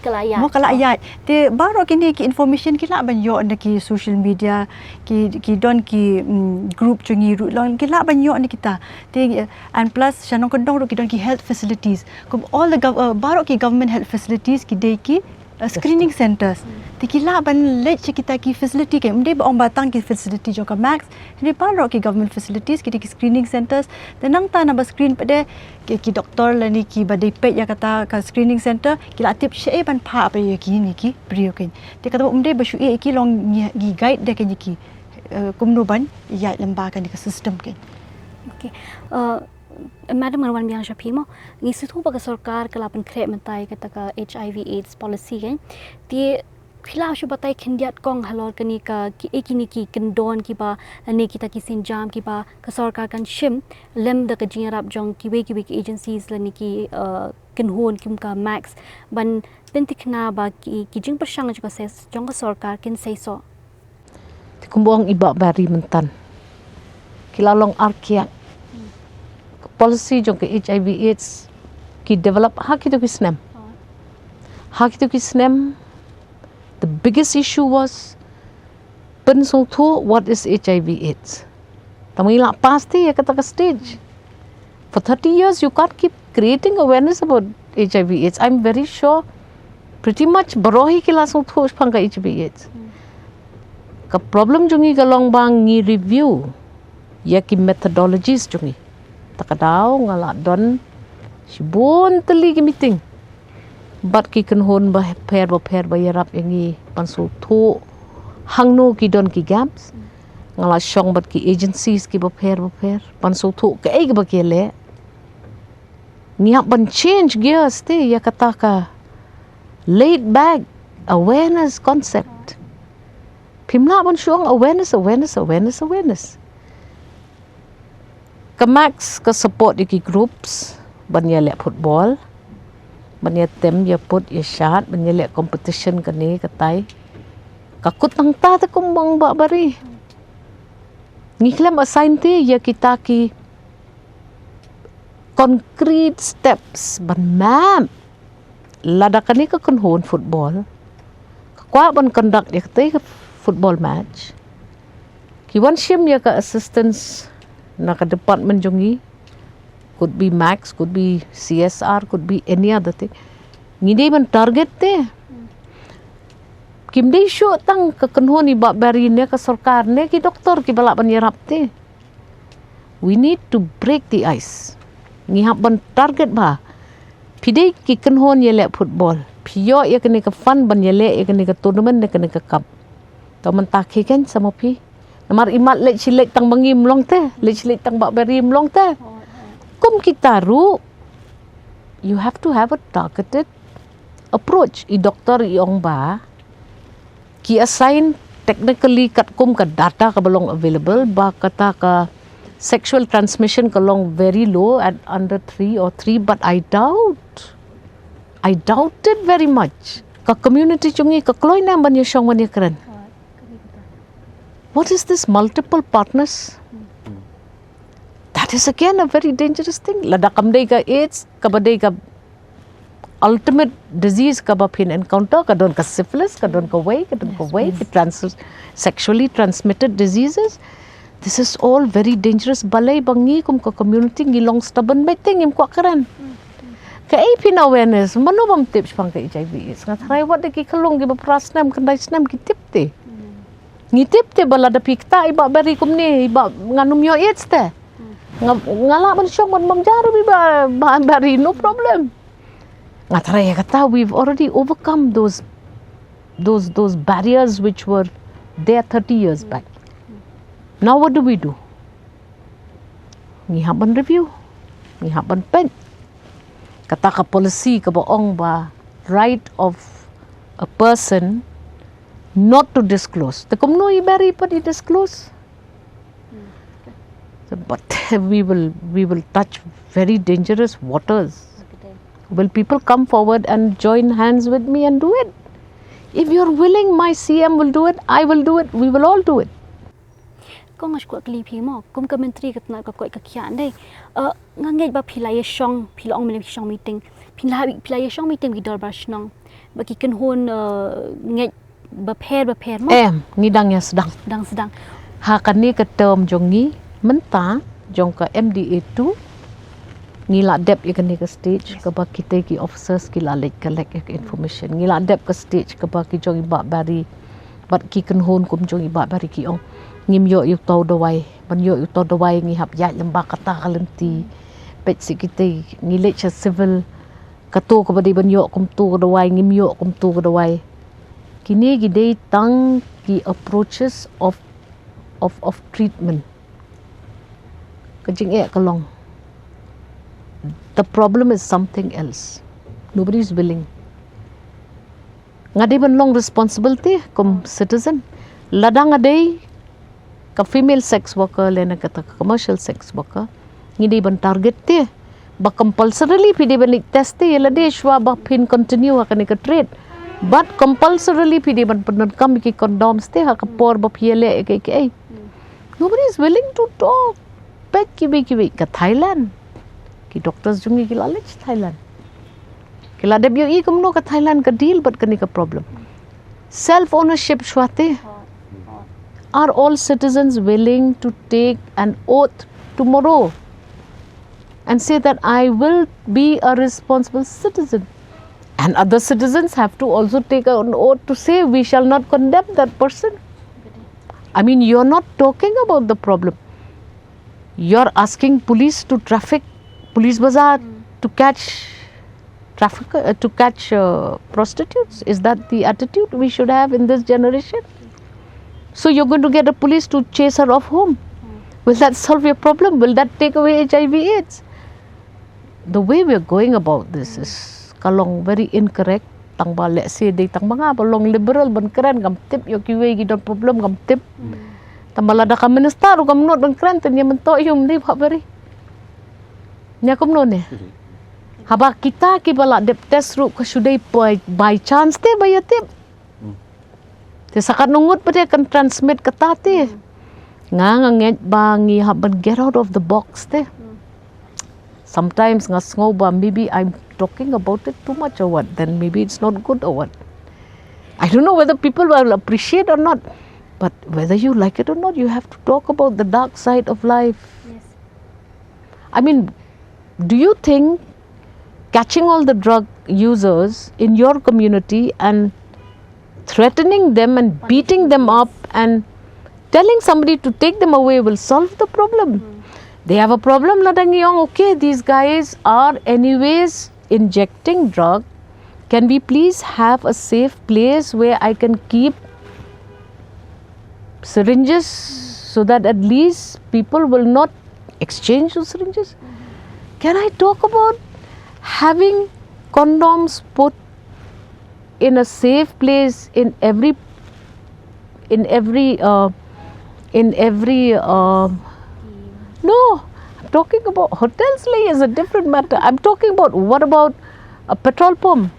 ka la ïaid. Mo, ka la ïaid. Te baroh kine ki information ki lah ban ïoh na ki social media, ki, ki don ki, mm, group jong ngi ruh long, ki lah ban ïoh na kita. Te, eh, and plus sha nongkyndong ruh ki don ki health facilities. Kum all the gov-, eh, baroh ki government health facilities ki dei ki, Uh, screening centers. Te ki lah ban leit sha kita ki facility, ki ym dei ba ong ba tang ki facility jong ka Max, hynrei baroh ki government facilities, kita ki screening centers. Te nangta naba screen pat de ki, ki doktor lane kiba dei peit ïa kata ka screening center, ki la tip shaei ban phah pat ïa kine ki briew, keiñ. Te kata ba ym dei ba shu ïeh ïa ki, long ngi, ngi guide de keiñ ïa ki, uh, kumno ban ïaid lyngba kane ka system, keiñ. Okay. Uh, Madam, ngan wan biang sha phi mo. Ngi sngewthuh ba ka sorkar ka la pynkhreh mynta ïa kata ka H I V AIDS policy, keiñ. Te phi lah shu batai khyndiat kong halor kane ka, ki, eh, kine ki kyndon kiba, lane kita ki sienjam kiba ka sorkar kan shim lem da ka jingïarap jong kiwei kiwei ki agencies lane ki, uh, kynhun kum ka Max, ban pynthikna ba ki, ki jingpyrshang jong ka ses-, jong ka sorkar kin seisoh. Te kumba ong i Bah Barry mynta, ki la long ar kiad. Ka policy jong ka H I V AIDS ki develop ha kito ki snem. Ha kito ki snem, the biggest issue was pynsngewthuh what is H I V AIDS. Tang ngi la pass te ïa kata ka stage. For thirty years, you can't keep creating awareness about H I V AIDS. I'm very sure pretty much baroh hi ki la sngewthuh shaphang ka H I V AIDS. Ka problem jong ngi ka long ba ngi review ïa ki methodologies jong ngi. Ta ka daw nga la don shibun tylli ki meeting bad ki kynhun bapher bapher ba ïarap ïa ngi ban sngewthuh hangno ki don ki gaps. Nga la shong bad ki agencies ki bapher bapher ban sngewthuh kaei kaba ki leh. Ngi hap ban change gears te ïa kata ka laid back awareness concept. Phim lah ban shu ong awareness, awareness, awareness, awareness. Ka Max ka support ïa ki groups ban ïaleh football, ban ïatem ïaput ïashad, ban ïaleh competition kane katai. Ka kut nangta te kumba ong Bah Barry. Ngi khlem assign te ïa kita ki concrete steps ban map. Lada kane ka kynhun football ka kwah ban conduct ïa katei ka football match, ki wan shim ïa ka assistance na ka department jong ngi, could be Max, could be C S R, could be any other thing. Ngi dei ban target te. Kim dei shuh tang ka kynhun i Bah Barry ne ka sorkar ne ki doktor kiba lah ban ïarap te. We need to break the ice. Ngi hap ban target ba phi dei ki kynhun ïaleh football, phi ïoh ïa kane ka fund ban ïaleh ïa kane ka tournament ne kane ka cup. To mynta khie keiñ sa ma phi. Namar imat leit shi leit tang ba ngim long te, leit shi leit tang Bah Barry im long te. Kum kita ruh, you have to have a targeted approach. I doktor i ong ba ki assign technically katkum ka data kaba long available ba kata ka sexual transmission ka long very low at under three or three, but I doubt, I doubt it very much. Ka community jong ngi ka kloi ne em ban ïashong ban ïakren? What is this multiple partners? That is again a very dangerous thing. Lada kam dei ka AIDS, kaba dei ka ultimate disease kaba phin encounter, ka don ka syphilis, ka don kawei, ka don kawei, ka trans-, sexually transmitted diseases. This is all very dangerous. Balei ba ngi kum ka community ngi long stubborn beit te, ngim kwah kren. Kaei phin awareness, mano bym tip shaphang ka H I V AIDS? Nga tharai wat de ki khyllung kiba phra snem, khyndai snem ki tip te. Ngi tip te ba lada phi ktah i Bah Barry kumne, i Bah, ngan ym ïoh AIDS te. Nga, nga lah ban shong ban bam jarum i Bah, Bah Barry, no problem. Nga tharai ïa kata, we've already overcome those, those, those barriers which were there thirty years back. Now what do we do? Ngi hap ban review, ngi hap ban peit. Kata ka policy kaba ong ba right of a person not to disclose. Te kumno i Barry pat i disclose? But we will, we will touch very dangerous waters. Will people come forward and join hands with me and do it? If you're willing, my C M will do it, I will do it, we will all do it. Kong, nga shu kwah kylli phi mo, kum ka myntri ka tnat ka koit ka khiah, dei, eh, nga ngeit ba phi la ïashong, phi la ong mynne phi shong meeting, phi la, phi la ïashong meeting ki dorbar shnong, ba ki kynhun, eh, ngeit bapher bapher mo? Em, ngi dang ïa sdang. Dang sdang. Ha kane ka term jong ngi mynta, jong ka M D A two, Ngi la dep ïa kane ka stage kaba kita ki officers ki la leit collect ïa ka information. Ngi la dep ka stage kaba ki jong i Bah Barry bad ki kynhun kum jong i Bah Barry ki ong ngim ïoh ïa uto u dawai, ban ïoh ïa uto u dawai ngi hap ïaid lem bad kata ka lynti. Peit shi kita, ngi leit sha civil, kato kaba dei ban ïoh kumto ka dawai ngim ïoh kumto ka dawai. Kine ki dei tang ki approaches of, of, of treatment. Ka jingeh ka long, the problem is something else. Nobody is willing. Nga dei ban long responsible te kum citizen. Lada nga dei ka female sex worker lane kata ka commercial sex worker, ngi dei ban target te ba compulsorily phi dei ban leit test te, ïa lade shuwa ba phin continue ha kane ka trade. But compulsorily phi dei ban pyndonkam ïa ki condoms te ha ka por ba phi ïaleh ïa kiei kiei. Nobody is willing to talk. Peit kiwei kiwei, ka Thailand, ki doctors jong ngi ki la leit sha Thailand. Ki la dep ïohi kumno ka Thailand ka deal bad kane ka problem. Self ownership shuwa te. Are all citizens willing to take an oath tomorrow and say that I will be a responsible citizen? And other citizens have to also take an oath to say we shall not condemn that person. I mean, you're not talking about the problem. You're asking police to traffic, police bazaar to catch traffic, uh, to catch uh, prostitutes. Is that the attitude we should have in this generation? So you're going to get a police to chase her off home. Will that solve your problem? Will that take away H I V AIDS? The way we're going about this is ka long very incorrect. Tang ba lehse dei tang ba nga ba long liberal ban kren, ngam tip ïoh kiwei ki don problem, ngam tip. Tang ba lada ka minister ruh kam nud ban kren, te ïa mynta ïoh ym dei ba bari. Ïa kumno ne? Haba kita kiba la dep test ruh ka shu dei by, by chance te ba ïa tip. Te sa katno ngut pat te kan transmit kata te. Nga, nga ngeit ba ngi hap ban get out of the box te. Sometimes nga sngew ba maybe I'm talking about it too much or what, then maybe it's not good or what. I don't know whether people will appreciate or not, but whether you like it or not, you have to talk about the dark side of life. I mean, do you think catching all the drug users in your community and threatening them and beating them up and telling somebody to take them away will solve the problem? They have a problem, lada ngi ong, okay, these guys are anyways injecting drug. Can we please have a safe place where I can keep syringes so that at least people will not exchange those syringes? Can I talk about having condoms put in a safe place in every, in every uh, in every uh, no, I'm talking about hotels, like, is a different matter. I'm talking about, what about a petrol pump?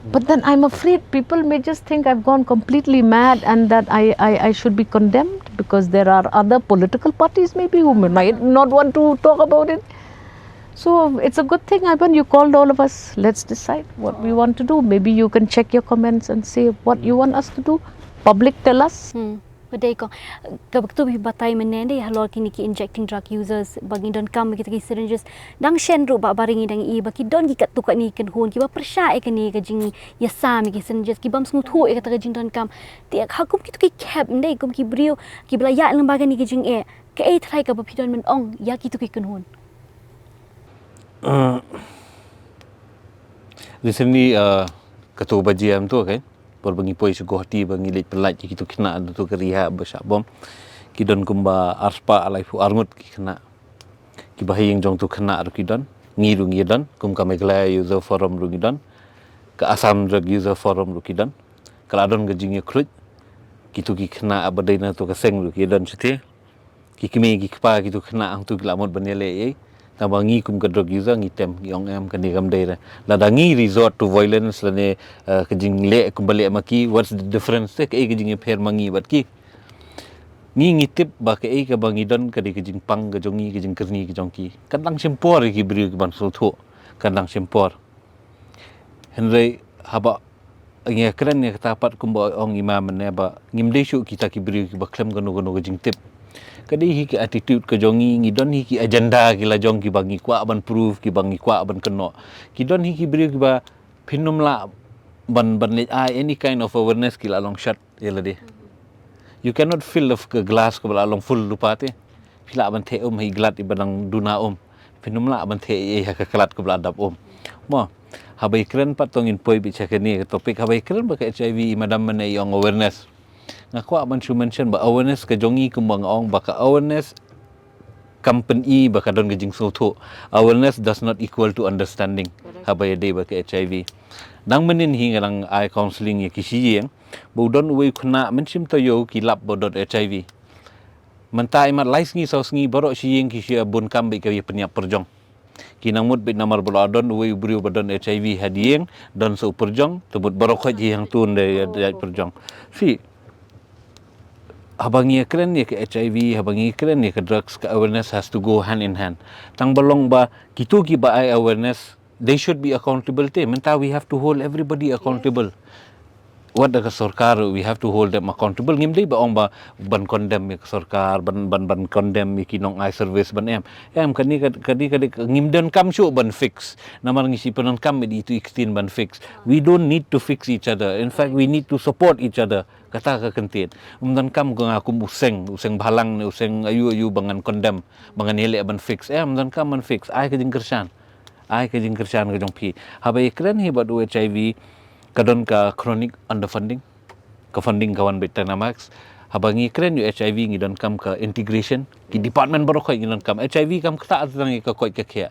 But then I'm afraid people may just think I've gone completely mad and that I, I, I should be condemned because there are other political parties maybe who may might not want to talk about it. So it's a good thing, Ivan, you called all of us. Let's decide what we want to do. Maybe you can check your comments and say what you want us to do. Public, tell us. Hmm. Ba dei kong, kaba ktu phi batai mynne dei halor kine ki injecting drug users ba ngi donkam kita ki syringes. Dang shen ruh Bah Bari ngi dang ïohi ba ki don ki katto katne ki kynhun kiba pyrshah ïa kane ka jingïasam ïa ki syringes, ki bym sngewthuh ïa kata ka jingdonkam. Te ha kum kito ki khep, ym dei kum ki briew kiba la ïaid lyngba kane ka jingeh, kaei trai kaba phi don ban ong ïa kito ki kynhun? Uh, recently, uh, katu ba jia mynta, okay? Por ba ngi poi sha Guwahati ba ngi leit pyllait ïa kitu ki khynnah, tu ka rehab ba shah bom. Ki don kumba arspah laiphew arngut ki khynnah. Kiba ha ïing jong tu khynnah ruh ki don. Ngi ruh ngi don, kum ka Meghalaya Youth Forum ruh ngi don. Ka Assam Drug User Forum ruh ki don. Ka la don ka jingïakhluit. Kitu ki khynnah ba dei na tu ka seng ruh ki don shatei. Ki kmie ki kpa kitu khynnah hangtu ki la mut ban ïaleh ei. Tang ba ngi kum ka drug user ngi tem, ngi ong em, kane kam dei re. Lada ngi resort to violence lane, eh, ka jingleh kumba leh ma ki, what's the difference te, kaei ka jingïapher ma ngi bad ki? Ngi ngi tip ba kaei kaba ngi don ka dei ka jingpang ka jong ngi, ka jingkyrni ka jong ki. Kan dang shim por ïa ki briew ki ban sngewthuh. Kan dang shim por. Hynrei haba ngi ïakren ïa kata pat kumba ong i Ma mynne ba ngim dei shuh kita ki briew kiba khlem kano kano ka jingtip. Ka dei hi ki attitude ka jong ngi, ngi don hi ki agenda ki la jong kiba ngi kwah ban prove, kiba ngi kwah ban kynnoh. Ki don hi ki briew kiba phin ym lah ban, ban leit ai any kind of awareness, ki la long shut ïa lade. You cannot fill of ka glass kaba la long full lypa te. Phi lah ban theh um ha i glat iba dang duna um. Phin ym lah ban theh ei ha ka glat kaba la dap um. Mo, haba ïakren pat, to ngin poi beit sha kane ka topic, haba ïakren bad ka H I V, i madam mynne i ong awareness. Nga kwah ban shu mention ba awareness ka jong ngi, kumba nga ong, ba ka awareness kam pyni ba ka don ka jingsngewthuh. Awareness does not equal to understanding. Correct. Haba ïadei bad ka H I V. Dang mynnin hi nga dang ai counselling ïa ki shi ïing ba u don uwei u khynnah, mynshem taïew ki lap ba u don H I V. Mynta imat lai sngi saw sngi baroh shi ïing ki shu bun kam bad ka ïa pynïap pyrjong. Ki nang mut beit namar ba la don uwei u briew ba don H I V ha ïing, don sa u pyrjong, te mut baroh khoit hi hangtu ynda ïa pyrjong. Phi, haba ngi ïakren ïa ka H I V, haba ngi ïakren ïa ka drugs, ka awareness has to go hand in hand. Tang ba long ba kito kiba ai awareness, they should be accountable te. Mynta we have to hold everybody accountable. Wat da ka sorkar, we have to hold them accountable. Ngim dei ba ong ba ban condemn ïa ka sorkar, ban, ban, ban condemn ïa ki nong ai service ban em. Em, kane ka, kane ka dei, ngim donkam shuh ban fix. Namar ngi shu pyndonkam ïa itu i ktien ban fix. We don't need to fix each other. In fact, we need to support each other. Kata ka kyntien. Ym donkam ko nga kum u seng, u seng bhalang ne u seng aïu aïu ba ngan condemn, ba ngan ïaleh ban fix. Em, ym donkam ban fix. Ai ka jingkyrshan. Ai ka jingkyrshan ka jong phi. Haba ïakren hi bad u H I V, ka don ka chronic underfunding. Ka funding ka wan beit tang na max. Haba ngi kren ïa u H I V ngi donkam ka integration. Ki department baroh khoit ngi donkam. H I V kam ktah tang ïa ka koit ka khiah.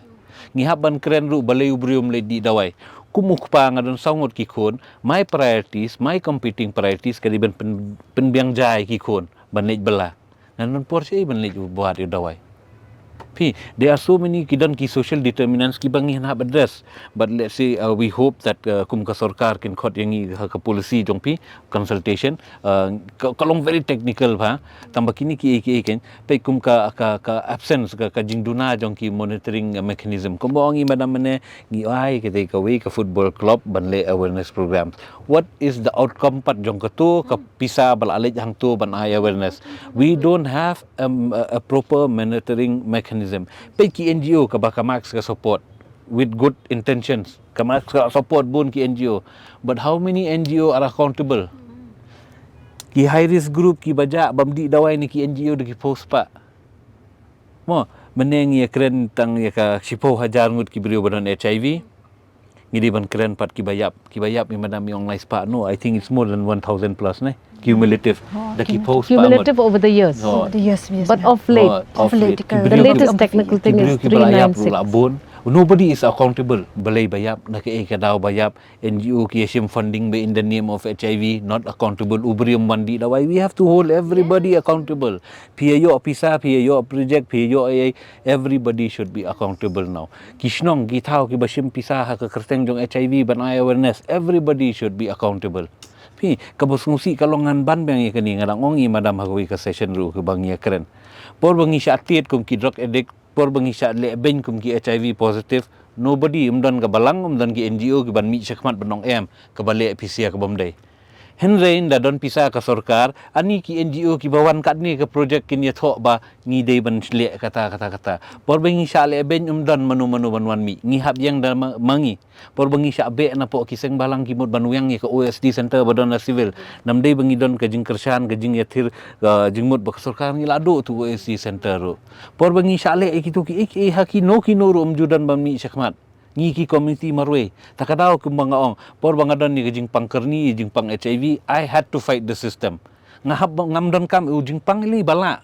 Ngi hap ban kren ruh balei u briew um leit dih dawai. Kum u kpa nga don saw ngut ki khun, my priorities, my competing priorities ka dei ban pyn, pynbiang jai ki khun ban leit bylla. Ngan don por shaei ban leit wad ïa u dawai. Phi, there are so many, ki don ki social determinants kiba ngi hap address. But let's say, uh, we hope that, uh, kum ka sorkar kin khot ïa ngi ha ka policy jong phi, consultation, uh, ka, ka long very technical bha. Tang ba kine kiei kiei kan, peit kum ka, ka, ka absence, ka, ka jingduna jong ki monitoring, uh, mechanism. Kumba ong i madam mynne, ngi ai kata kawei ka football club ban leh awareness programs. What is the outcome pat jong kato ka pisa ba la leit hangto ban ai awareness? We don't have, um, a, a proper monitoring mechanism. Peit ki N G O kaba ka max ka support with good intentions. Ka max ka support bun ki N G O. But how many N G O are accountable? Ki high risk group kiba jah bam dih dawai na ki N G O da ki phew spah. Mo, mynne ngi ïakren tang ïa ka shiphew hajar ngut ki briew ba don H I V. Ngi dei ban kren pat kiba ïap, kiba ïap i madam i ong lai spah, no, I think it's more than one thousand plus ne, cumulative. Da ki phew spah ngut. Cumulative over the years. But of late, of late, the latest technical thing is three nine six. Nobody is accountable. Balei ba ïap, na kaei ka daw ba ïap, N G O ki ïashim funding ba in the name of H I V, not accountable. U briew um wan dih dawai, we have to hold everybody accountable. Phi ïoh pisa, phi ïoh project, phi ïoh ei, everybody should be accountable now. Ki shnong, ki thaw, kiba shim pisa ha ka kyrteng jong H I V ban ai awareness, everybody should be accountable. Phi, kaba sngewsih ka long ngan ban biang ïa kane, nga dang ong i madam ha kawei ka session ruh kaba ngi ïakren. Por ba ngi shah tied kum ki drug addict, por ba ngi shah leh beiñ kum ki H I V positive, nobody, um don ka balang, um don ki N G O kiban mih shakhmat ban ong em, kaba leh phi sha kabym dei. Hynrei ynda don pisa ka sorkar, ani ki N G O kiba wan katne ka project kin ïathoh ba ngi dei ban leh kata, kata, kata. Por ba ngi shah leh beiñ um don mano mano ban wan mih. Ngi hap ïeng da ma, ma ngi. Por ba ngi shah beh na poh ki seng balang ki mut ban weng ïa ka O S D center ba don na civil. Namar dei ba ngi don ka jingkyrshan, ka jingïathir, ka jingmut ba ka sorkar ngi la duh tu O S D center ruh. Por ba ngi shah leh ïa kitu ki, ïa ki, ïa ki, ha kino kino ruh um ju don ban mih shakhmat. Ngi ki community marwei. Ta ka daw kumba nga ong. Por ba nga don ïa ka jingpang kyrni, ïa jingpang H I V, I had to fight the system. Nga hap ba, ngam donkam u jingpang lei ba lah.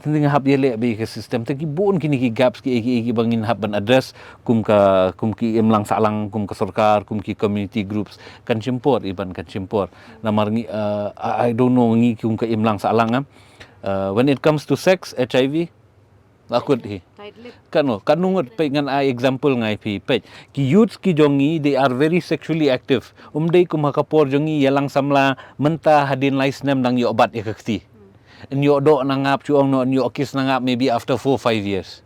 Tang nga hap ïaleh bad ka system. Te ki bun kine ki gaps ki, ki, kiba ngin hap ban address kum ka, kum ki imlang sahlang, kum ka sorkar, kum ki community groups. Kan shim por, iban kan shim por. Namar ngi, uh, I, I don't know ngi kum ka imlang sahlang, ah. Uh, when it comes to sex, H I V, akut hi. Kano, kano ngut peit ngan ai example ngai phi peit. Ki youths ki jong ngi, they are very sexually active. Um dei kum ha ka por jong ngi ïalang samla mynta hadien lai snem dang ïoh bat ïa ka kti. Yn ïoh doh na ngap shu ong noh, yn ïoh kiss na ngap maybe after four, five years.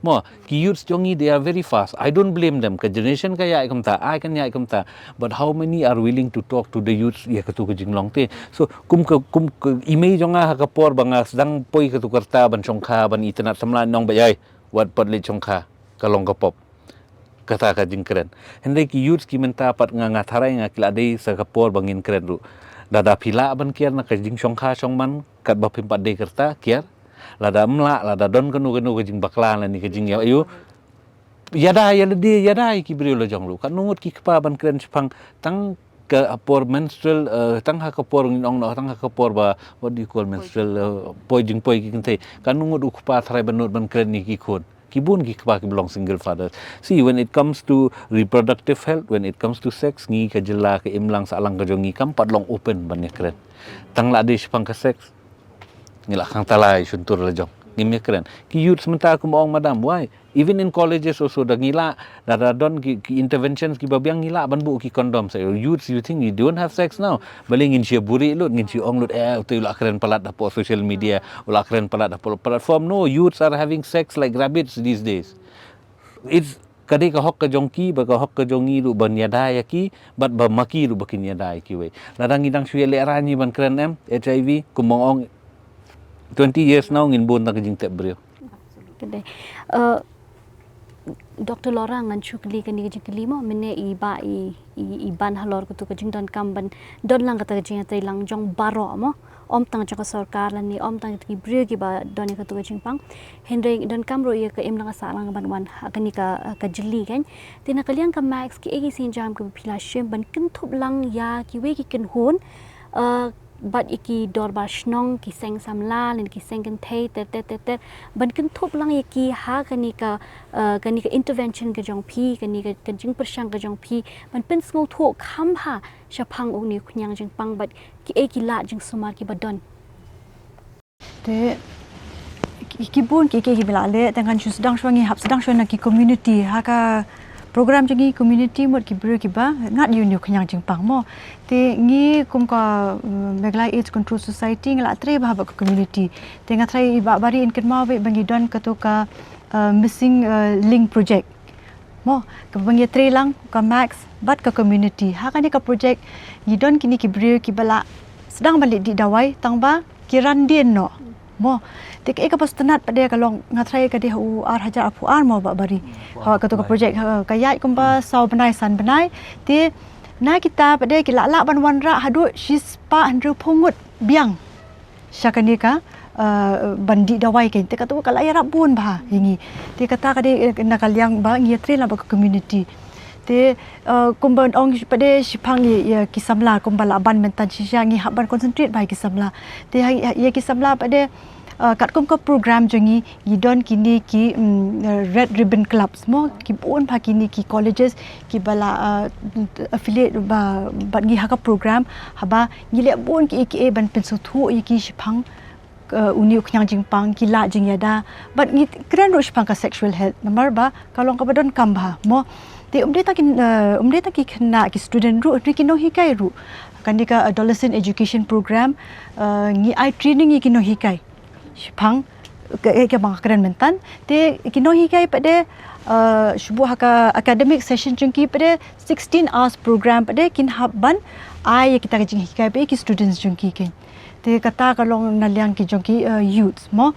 Mo, ki youths jong ngi, they are very fast. I don't blame them. Ka generation ka ïaid kumta, ai kan ïaid kumta. But how many are willing to talk to the youths ïa katu ka jinglong te? So, kum ka, kum ka, i mei jong nga ha ka por ba nga sdang poi katu ka rta ban shongkha, ban itynnad samla, nong ba ïai, wat pat leit shongkha, ka long ka pop. Kata ka jingkren. Hynrei ki youths ki mynta pat nga, nga tharai nga ki la dei sa ka por ba ngin kren ruh. Lada phi lah ban kiar na ka jingshongkha shongman, katba phim pat dei ka rta, kiar. Lada ym lah, lada don kano kano ka jingbakla lane ka jingïa, ïada ïa lade, ïada ïa ki briew la jong ruh. Katno ngut ki kpa ban kren shaphang tang ka por menstrual, eh, tang ha ka por, ngin ong noh, tang ha ka por ba, what do you call menstrual, eh, poi, jingpoi ki kynthei. Katno ngut u kpa tharai ban nud ban kren ïa ki khun. Ki bun ki kpa kiba long single fathers. See, when it comes to reproductive health, when it comes to sex, ngi ka jylla, ka imlang sahlang ka jong ngi kam pat long open ban ïakren. Tang la dei shaphang ka sex, ngi la khang talai shyntur la jong. Ngim ïakren. Ki youths mynta kumba ong madam, why? Even in colleges also, da ngi lah, da, da don ki, ki interventions kiba biang, ngi lah ban buh ki condoms. Youths, you think you don't have sex now? Balei ngin shu buhrieh lut, ngin shu ong lut, eh, uto u la kren palat hapoh social media, u la kren palat hapoh platform. No, youths are having sex like rabbits these days. It's, ka dei ka hok ka jong ki, bad ka hok ka jong ngi ruh ban ïada ïa ki, bad ba ma ki ruh ba kin ïada ïa kiwei. Lada ngi dang shu ïalehrain hi ban kren em, HIV, kumba ong, twenty years now ngin bun tang ka jingtep briew. Ka dei. Eh, Doctor Laura, ngan shu kylli kane ka jingkylli mo, mynne i ba i, i, i ban halor katu ka jingdonkam ban don lang kata ka jingïatreilang jong baroh mo. Ym tang jong ka sorkar lane ym tang ki briew kiba don ïa katu ka jingpang. Hynrei donkam ruh ïa ka imlang ka sahlang ban wan ha kane ka, ka jylli kan. Te na ka liang ka Max, kiei ki sienjam kiba phi la shim ban kynthup lang ïa kiwei ki kynhun, eh, bad ïa ki dorbar shnong, ki seng samla, lane ki seng kynthei, ter, ter, ter, ter. Ban kynthup lang ïa ki ha kane ka, eh, kane ka intervention ka jong phi, kane ka, ka jingpyrshang ka jong phi. Ban pynsngewthuh kham bha shaphang une u khñiang jingpang bad kiei ki lad jingsumar kiba don. Te ki, ki bun ki, ki, kiba la leh, te ngan shu sdang shuwa, ngi hap sdang shuwa na ki community, ha ka program jong ngi community mut ki briew kiba ngat ïa une u khñiang jingpang mo. Te ngi kum ka, mm, Meghalaya AIDS Control Society ngi la trei bha bad ka community. Te nga tharai i Bah Bari in kynmaw beit ba ngi don katu ka, uh, missing, uh, link project. Mo, kaba ngi trei lang ka Max bad ka community. Ha kane ka project ngi don kine ki briew kiba la sdang ban leit dih dawai tang ba ki ran dien noh. Mo, te kaei kaba sngewtynnat pat de ka long, nga tharai ka dei ha u ar hajar arphew ar mo Bah Bari. Ha katu ka project, ha, ka ïaid kumba saw bnai san bnai. Te na kita pat de ki la lah ban wanrah haduh shispah hynriewphew ngut biang sha kane ka, uh, ban dih dawai kein. Te katu ka la ïarap bun bha ïa ngi. Te kata ka dei, eh, na ka liang ba ngi ïatrei lang bad ka community. Te, uh, kumba ong pat de shaphang ïa, ïa ki samla kumba la ban mynta shisha, ngi hap ban concentrate bha ïa ki samla. Te ha, ha, ïa ki samla pat de, uh, katkum ka program jong ngi, ngi don kine ki, mm, uh, Red Ribbon Clubs mo, ki bun bha kine ki colleges kiba la, uh, affiliate ba, bad ngi ha ka program, haba ngi leh bun kiei kiei ban pynsngewthuh ïa ki shaphang, uh, une u khñiang jingpang, ki lad jingïada. Bad ngi kren ruh shaphang ka sexual health, namar ba ka long kaba donkam bha mo. Te ym dei tang ki, uh, ym dei tang ki khynnah ki student ruh, hynrei ki nonghikai ruh. Kane ka adolescent education program, uh, ngi ai training ïa ki nonghikai shaphang ka, eh, kaba nga kren mynta. Te ki nonghikai pat de, uh, shu buh ha ka academic session jong ki pat de sixteen hours program pat de kin hap ban ai ïa kita ka jinghikai pat ïa ki students jong ki kein. Te kata ka long na liang ki jong ki, uh, youths mo.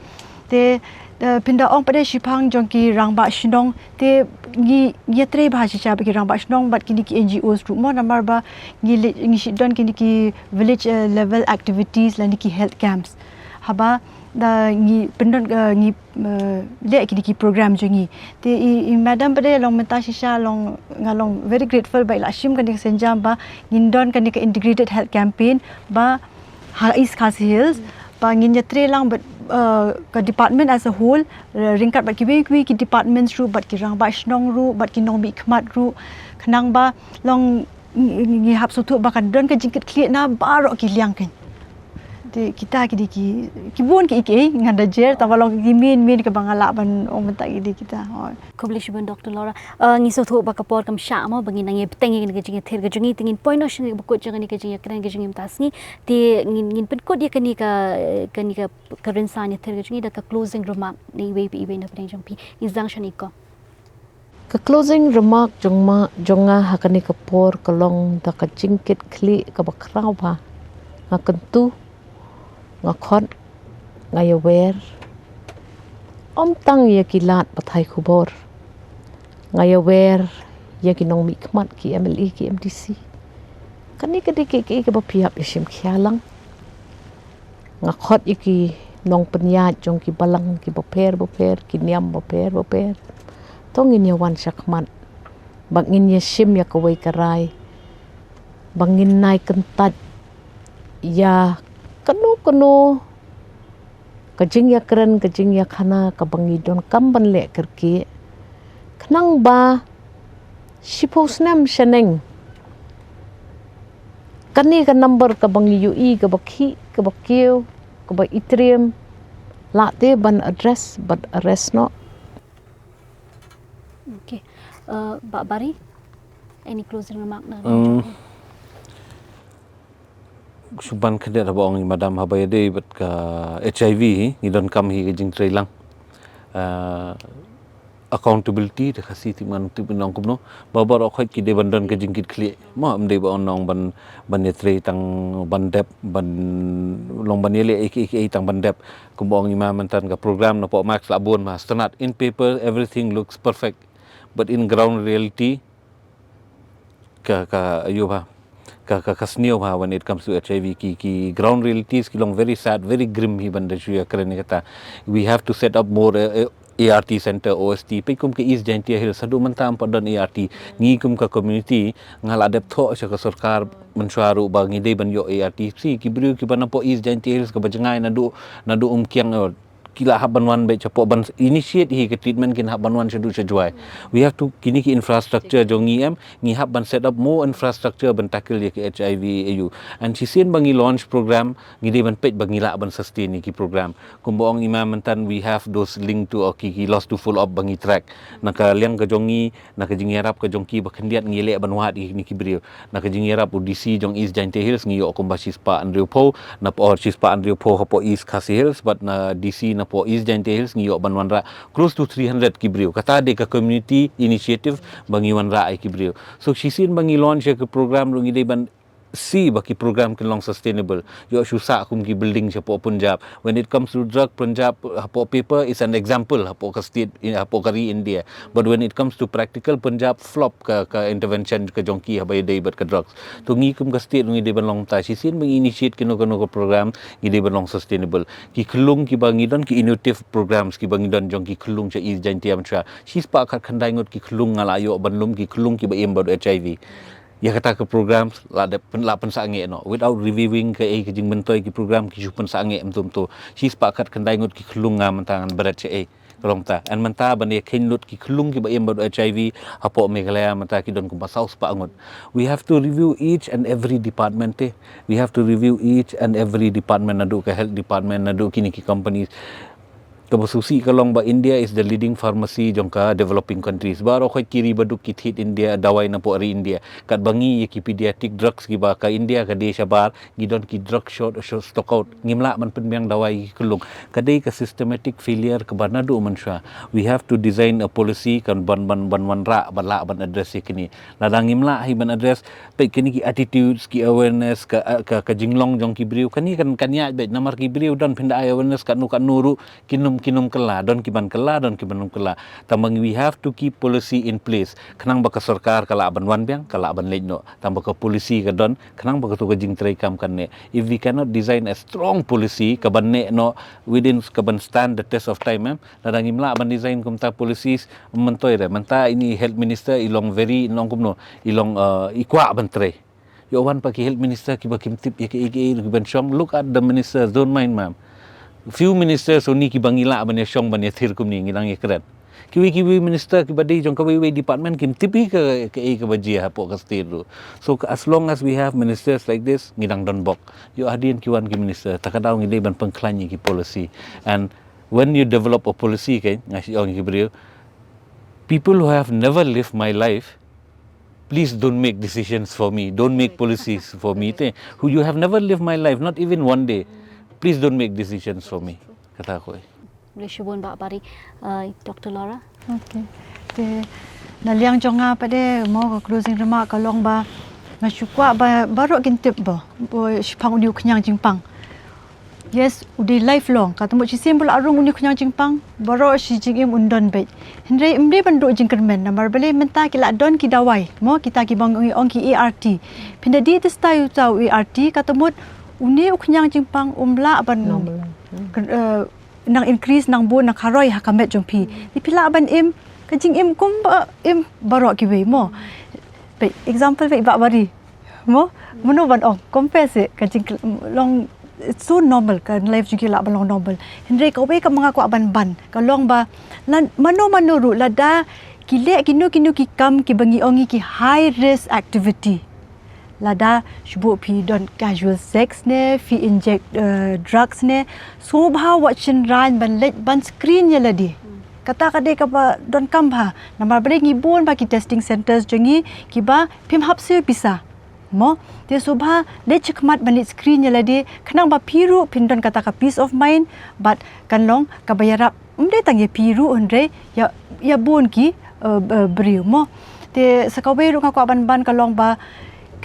Te, uh, pynda ong pat de shaphang jong ki rangbah shnong, te ngi, ngi ïatrei bha shisha bad ki rangbah shnong bad kine ki N G Os ruh mo, namar ba ngi leh, ngi shu don kine ki village, uh, level activities lane ki health camps. Haba da ngi pyndon, uh, ngi, uh, leh kine ki program jong ngi. Te i, i madam pat de long mynta shisha long, nga long very grateful ba i la shim kane ka sienjam ba ngin don kane ka integrated health campaign ba ha East Khasi Hills, ba ngin ïatrei lang bad, uh, ka department as a whole, uh, ryngkat bad kiwei kiwei ki departments ruh, bad ki rangbah shnong ruh, bad ki nongmihkhmat ruh, khnang ba long ngi, ngi, ngi hap sngewthuh ba kan don ka jingkitkhlieh na baroh ki liang kein. Te kita ki dei ki, ki bun ki, ki, nga da jer, tangba long ki main, main kaba nga lah ban ong mynta ki dei kita. Hooid. Khublei shibun Doctor Laura. Uh, ngi sngewthuh ba ka por kam shah mo ba ngin nang ïa bteng ïa kane ka jingïathir ka jong ngi, te ngin poi noh sha kane ka bakut jong kane ka jingïakren ka jong ngi mynta sngi. Te ngin, ngin pynkut ïa kane ka, kane ka, ka rynsan ïathir ka jong ngi da ka closing remark na iwei pa iwei na pdeng jong phi. Ngin sdang sha ïa ko. Ka closing remark jong ma, jong nga ha kane ka por ka long da ka jingkitkhlieh kaba khraw bha. Nga kyntu, nga khot, nga ïawer. Ym tang ïa ki lad pathai khubor. Nga ïawer ïa ki nongmihkhmat, ki M L A, ki M D C. Kane ka dei ki, ki, kaba phi hap ïa shim khia lang. Nga khot ïa ki nongpynïaid jong ki balang ki bapher bapher, ki niam bapher bapher. To ngin ïa wan shakhmat. Ba ngin ïa shim ïa kawei ka rai. Ba ngin nai kyntait ïa kano kano ka jingïakren, ka jingïakhana, kaba ngi donkam ban leh kyrkieh. Khnang ba shiphew snem shaneng, kane ka number kaba ngi ïohi, kaba khih, kaba kiew, kaba itriem, lah te ban address, ban arrest noh. Okay. Uh, Bah Bari, any closing remark na? Hmm. Shu ban khyndiat haba ong i madam, haba ïadei bad ka H I V hi, ngi donkam hi ka jingtrei lang. Ah, accountability, te Khasi tip ngan tip nong kumno. Baroh khoit ki dei ban don ka jingkitkhlieh. Mo, ym dei ba ong nong ban, ban ïatrei tang ban dep, ban long ban ïaleh ei ei ei tang ban dep. Kumba ong i ma mynta, ka program napoh Max la bun ma, sngewtynnat, in paper everything looks perfect, but in ground reality, ka, ka, aïu bha, ka, ka, ka sniew bha when it comes to H I V. Ki, ki ground realities ki long very sad, very grim hi ban da shu ïakren ïa kata. We have to set up more, uh, uh, A R T center, O S T. Peit kum ka East Jaintia Hills, haduh mynta ym pat don A R T. Ngi kum ka community nga la dep thoh sha ka sorkar mynshuwa ruh ba ngi dei ban ïoh A R T. Si ki briew kiba napoh East Jaintia Hills, kaba jngai naduh, naduh Umkiang, eh, ki la hap ban wan beit shapoh ban initiate hi ka treatment, kin hap ban wan shaduh sha Jowai. We have to, kine ki infrastructure jong ngi em, ngi hap ban set up more infrastructure ban tackle ïa ka H I V aïu. And shisien ba ngi launch program, ngi dei ban peit ba ngi lah ban sustain ïa ki program. Kumba ong i ma mynta, we have those link to, uh, ki, ki lost to follow up ba ngi track. Na ka liang ka jong ngi, na ka jingïarap ka jong ki, ba khyndiat ngi leh ban wad ïa kine ki briew. Na ka jingïarap u D C jong East Jaintia Hills ngi ïoh kumba shispah hynriewphew, napoh shispah hynriewphew hapoh East Khasi Hills, bad na D C napoh East Jaintia Hills ngi ïoh ban wanrah close to three hundred ki briew. Kata dei ka community initiative ba ngi wanrah ïa ki briew. So shisien ba ngi launch ïa ka program ruh ngi dei ban see ba ki program kin long sustainable. Ïoh shu sah kum ki building shapoh Punjab. When it comes to drug, Punjab hapoh paper is an example hapoh ka state, hapoh ka ri India. But when it comes to practical, Punjab flop ka, ka intervention ka jong ki haba ïadei bad ka drugs. To ngi kum ka state ngi dei ban long ta, shisien ba ngi initiate kino kino ka program, ngi dei ban long sustainable. Ki khyllung kiba ngi don, ki innovative programs kiba ngi don jong ki khyllung sha East Jaintia mynshwa. Shispah khatkhyndai ngut ki khyllung nga la ïoh ban lum, ki khyllung kiba im bad H I V. Ïa kata ka program la dep pyn-, la pynsangeh noh. Without reviewing ka, eh, ka jingmyntoi ki program, ki shu pynsangeh mynta mynta. Shispah khatkhyndai ngut ki khyllung nga mynta ngan bret sha, eh, ka long ta. And mynta ban ïa kheiñ lut ki khyllung kiba im bad H I V hapoh Meghalaya mynta ki don kumba sawspah ngut. We have to review each and every department, eh. We have to review each and every department, naduh ka health department, naduh kine ki companies. Kaba sngewsih ka long ba India is the leading pharmacy jong ka developing countries. Baroh khoit ki ri baduk ki thied India, dawai napoh ri India. Katba ngi ïa ki pediatric drugs kiba ka India ka die shabar, ngi don ki drug short, short stock out. Ngim lah ban pynbiang dawai ïa ki khyllung. Ka dei ka systematic failure kaba naduh mynshwa. We have to design a policy kan ban, ban, ban wanrah, ban lah ban address ïa kine. Lada ngim lah hi ban address, peit kine ki attitudes, ki awareness, ka, ka, ka jinglong jong ki briew. Kane kan, kan ïaid beit namar ki briew don pynda ai awareness katno katno ruh, kin ym, kin ym kylla, don kiban kylla, don kiban ym kylla. Tangba we have to keep policy in place. Khnang ba ka sorkar ka lah ban wan biang, ka lah ban leit noh. Tangba ka policy ka don, khnang ba kato ka jingtrei kam kan neh. If we cannot design a strong policy kaban neh noh within, kaban stand the test of time, em. Lada ngim lah ban design kumta policies, ym myntoi re. Mynta ine i health minister i long very, long kumno, i long, uh, i kwah ban trei. Ïoh wan pat ki health minister kiba kim tip ïa kiei kiei ruh kiban shong. Look at the ministers, don't mind, ma'am. Few ministers only kiba ngi lah ban ïa shong ban ïa thir kumne, ngi dang ïa kren. Kiwei kiwei minister kiba dei jong kawei wei department kim tip hi ka, ka ei kaba jia hapoh ka state ruh. So ka, as long as we have ministers like this, ngi dang don bok. Ïoh hadien ki wan ki minister, ta ka daw ngi dei ban pynkhlaiñ ïa ki policy. And when you develop a policy, ka, nga shu ong ïa ki briew, people who have never lived my life, please don't make decisions for me, don't make policies for me. Te, who you have never lived my life, not even one day, please don't make decisions for me. Kata ko. Khublei shibun Bah Bari, uh, Doctor Laura. Okay. Te na liang jong nga pat de mo, ka closing remark ka long ba nga shu kwah ba baroh kin tip ba, ba shaphang une u khñiang jingpang. Yes, u dei lifelong. Kata mut shisien ba la rung une u khñiang jingpang, baroh shi jingim un don beit. Hynrei ym dei ban duh jingkyrmen namar balei mynta ki la don ki dawai mo, kita kiba ngi ong ki A R T. Phin da dih te stai uta u A R T, kata mut une u khñiang jingpang um lah ban, uh, nang increase, nang bun, nang kharoi ha ka met jong phi. Te phi lah ban im ka jingim kumba im baroh kiwei mo. Peit example peit Bah Bari mo, mano ban ong, compare seh, ka jing long, it's so normal, ka life jong ki lah ban long normal. Hynrei kawei kaba nga kwah ban ban ka long ba, mano mano ruh lada ki leh kino kino ki kam kiba ngi ong ki high risk activity. Lada shu buh phi don casual sex ne, phi inject, uh, drugs ne, sngewbha wat shynrang ban leit ban screen ïa lade. Kata ka dei kaba donkam bha. Namar balei ngi bun bha ki testing centers jong ngi kiba phim hap siew pisa mo. Te sngewbha leit shakhmat ban leit screen ïa lade, khnang ba phi ruh phin don kata ka peace of mind, bad kan long kaba ïarap ym dei tang ïa phi ruh hynrei ïa, ïa bun ki, uh, uh, briew mo. Te sa kawei ruh nga kwah ban ban ka long ba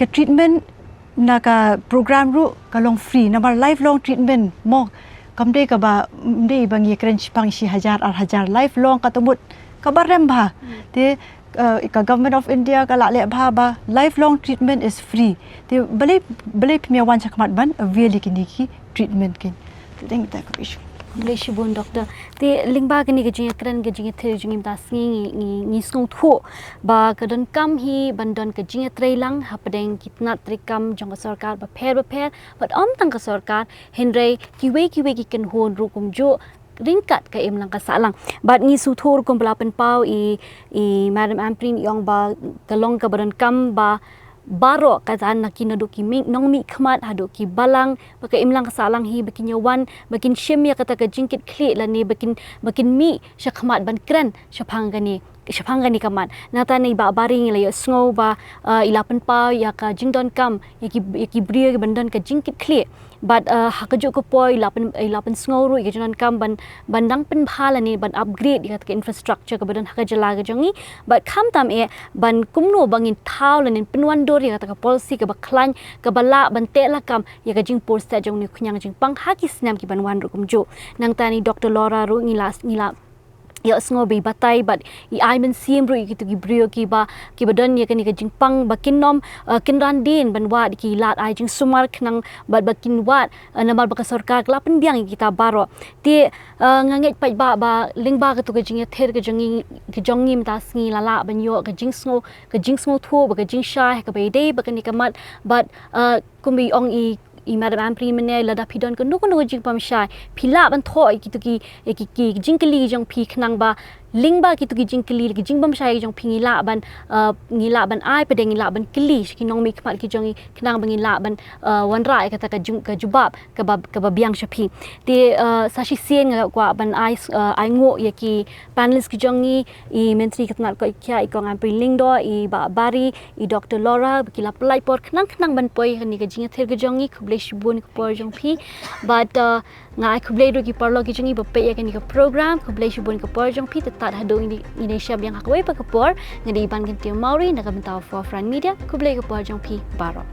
ka treatment na ka program ruh ka long free, namar lifelong treatment mo. Kam dei kaba, ym dei ba ngi kren shaphang shi hajar ar hajar, lifelong kata mut kaba rem bha. Te, uh, ka Government of India ka la leh bha ba lifelong treatment is free. Te balei, balei phim ïa wan shakhmat ban avail ïa kine ki treatment kin. Te dang ta ka issue. Khublei shibun Doctor. Te lyngba kane ka jingïakren ka jingïathied jong ngi mynta sngi, ngi, ngi, ngi sngewthuh ba ka donkam hi ban don ka jingïatreilang hapdeng ki tnat treikam jong ka sorkar bapher bapher, bad ym tang ka sorkar, hynrei kiwei kiwei ki kynhun ruh kumjuh ryngkat ka imlang ka sahlang. Bad ngi sngewthuh ruh kumba la pynpaw i, i Madam Ampareen, i ong ba ka long kaba donkam ba baroh, kata na ki, naduh ki mih, nongmihkhmat haduh ki balang, ba ka imlang ka sahlang hi ba kin ïa wan, ba kin shim ïa kata ka jingkitkhlieh lane ba kin, ba kin mih shakhmat ban kren shaphang kane, shaphang kane ka mat. Nangta na i Bah Bari ngi la ïohsngew ba, uh, i la pynpaw ïa ka jingdonkam ïa ki, ïa ki briew ban don ka jingkitkhlieh. Bad, uh, ha kajuh ka por i la pyn, i la pynsngew ruh ïa ka jingdonkam ban, ban dang pynbha lane ban upgrade ïa kata ka infrastructure kaba don ha ka jylla ka jong ngi. Bad khamtam eh ban kumno ba ngin thaw lane pynwandur ïa kata ka policy kaba khlaiñ, kaba lah ban teh lakam ïa ka jingpur stet jong une u khñiang jingpang ha ki snem ki ban wan ruh kumjuh. Nangta na i Doctor Laura ruh ngi la, ngi la ïohsngew ba i batai bad i ai mynsiem ruh ïa kito ki briew kiba, kiba don ïa kane ka jingpang ba kin ym, uh, kynran dien ban wad ïa ki lad ai jingsumar khnang bad ba kin wad, uh, namar ba ka sorkar ka la pynbiang ïa kita baroh. Te, uh, nga ngeit paidbah ba lyngba kato ka jingïathied ka jong ngi, ka jong ngi mynta sngi la lah ban ïoh ka jingsngew, ka jingsngewthuh bad ka jingshai ha kaba ïadei bad kane ka mat bad, uh, kumba i ong i, i Madam Ampareen mynne, lada phi don kano kano ka jingbymshai, phi lah ban thoh ïa kito ki, ïa ki, ki jingkylli jong phi khnang ba lyngba kito ki jingkylli, ki jingbymshai jong phi ngi lah ban, uh, ngi lah ban ai pat de ngi lah ban kylli sha ki nongmihkhmat ki jong ngi khnang ba ngi lah ban, uh, wanrah ïa kata ka jing, ka jubab kaba, kaba biang sha phi. Te, uh, sa shisien nga kwah ban ai, uh, ai nguh ïa ki panelist ki jong ngi, i Myntri ka tnat koit khiah i Kong Ampareen Lyngdoh, i Bah Bari, i Doctor Laura, ba ki la pynlait por khnang khnang ban poi ha kane ka jingïathied ka jong ngi. Khublei shibun ïa ka por jong phi. Bad, uh, nga ai khublei ruh ïa ki paralok ki jong ngi ba peit ïa kane ka program. Khublei shibun ïa ka por jong phi, te tad haduh ngin ïa, ngin ïa shah biang ha kawei pat ka por. Nga dei Iban Kynthei Mawri na ka bynta Forefront Media. Khublei ïa ka por jong phi baroh.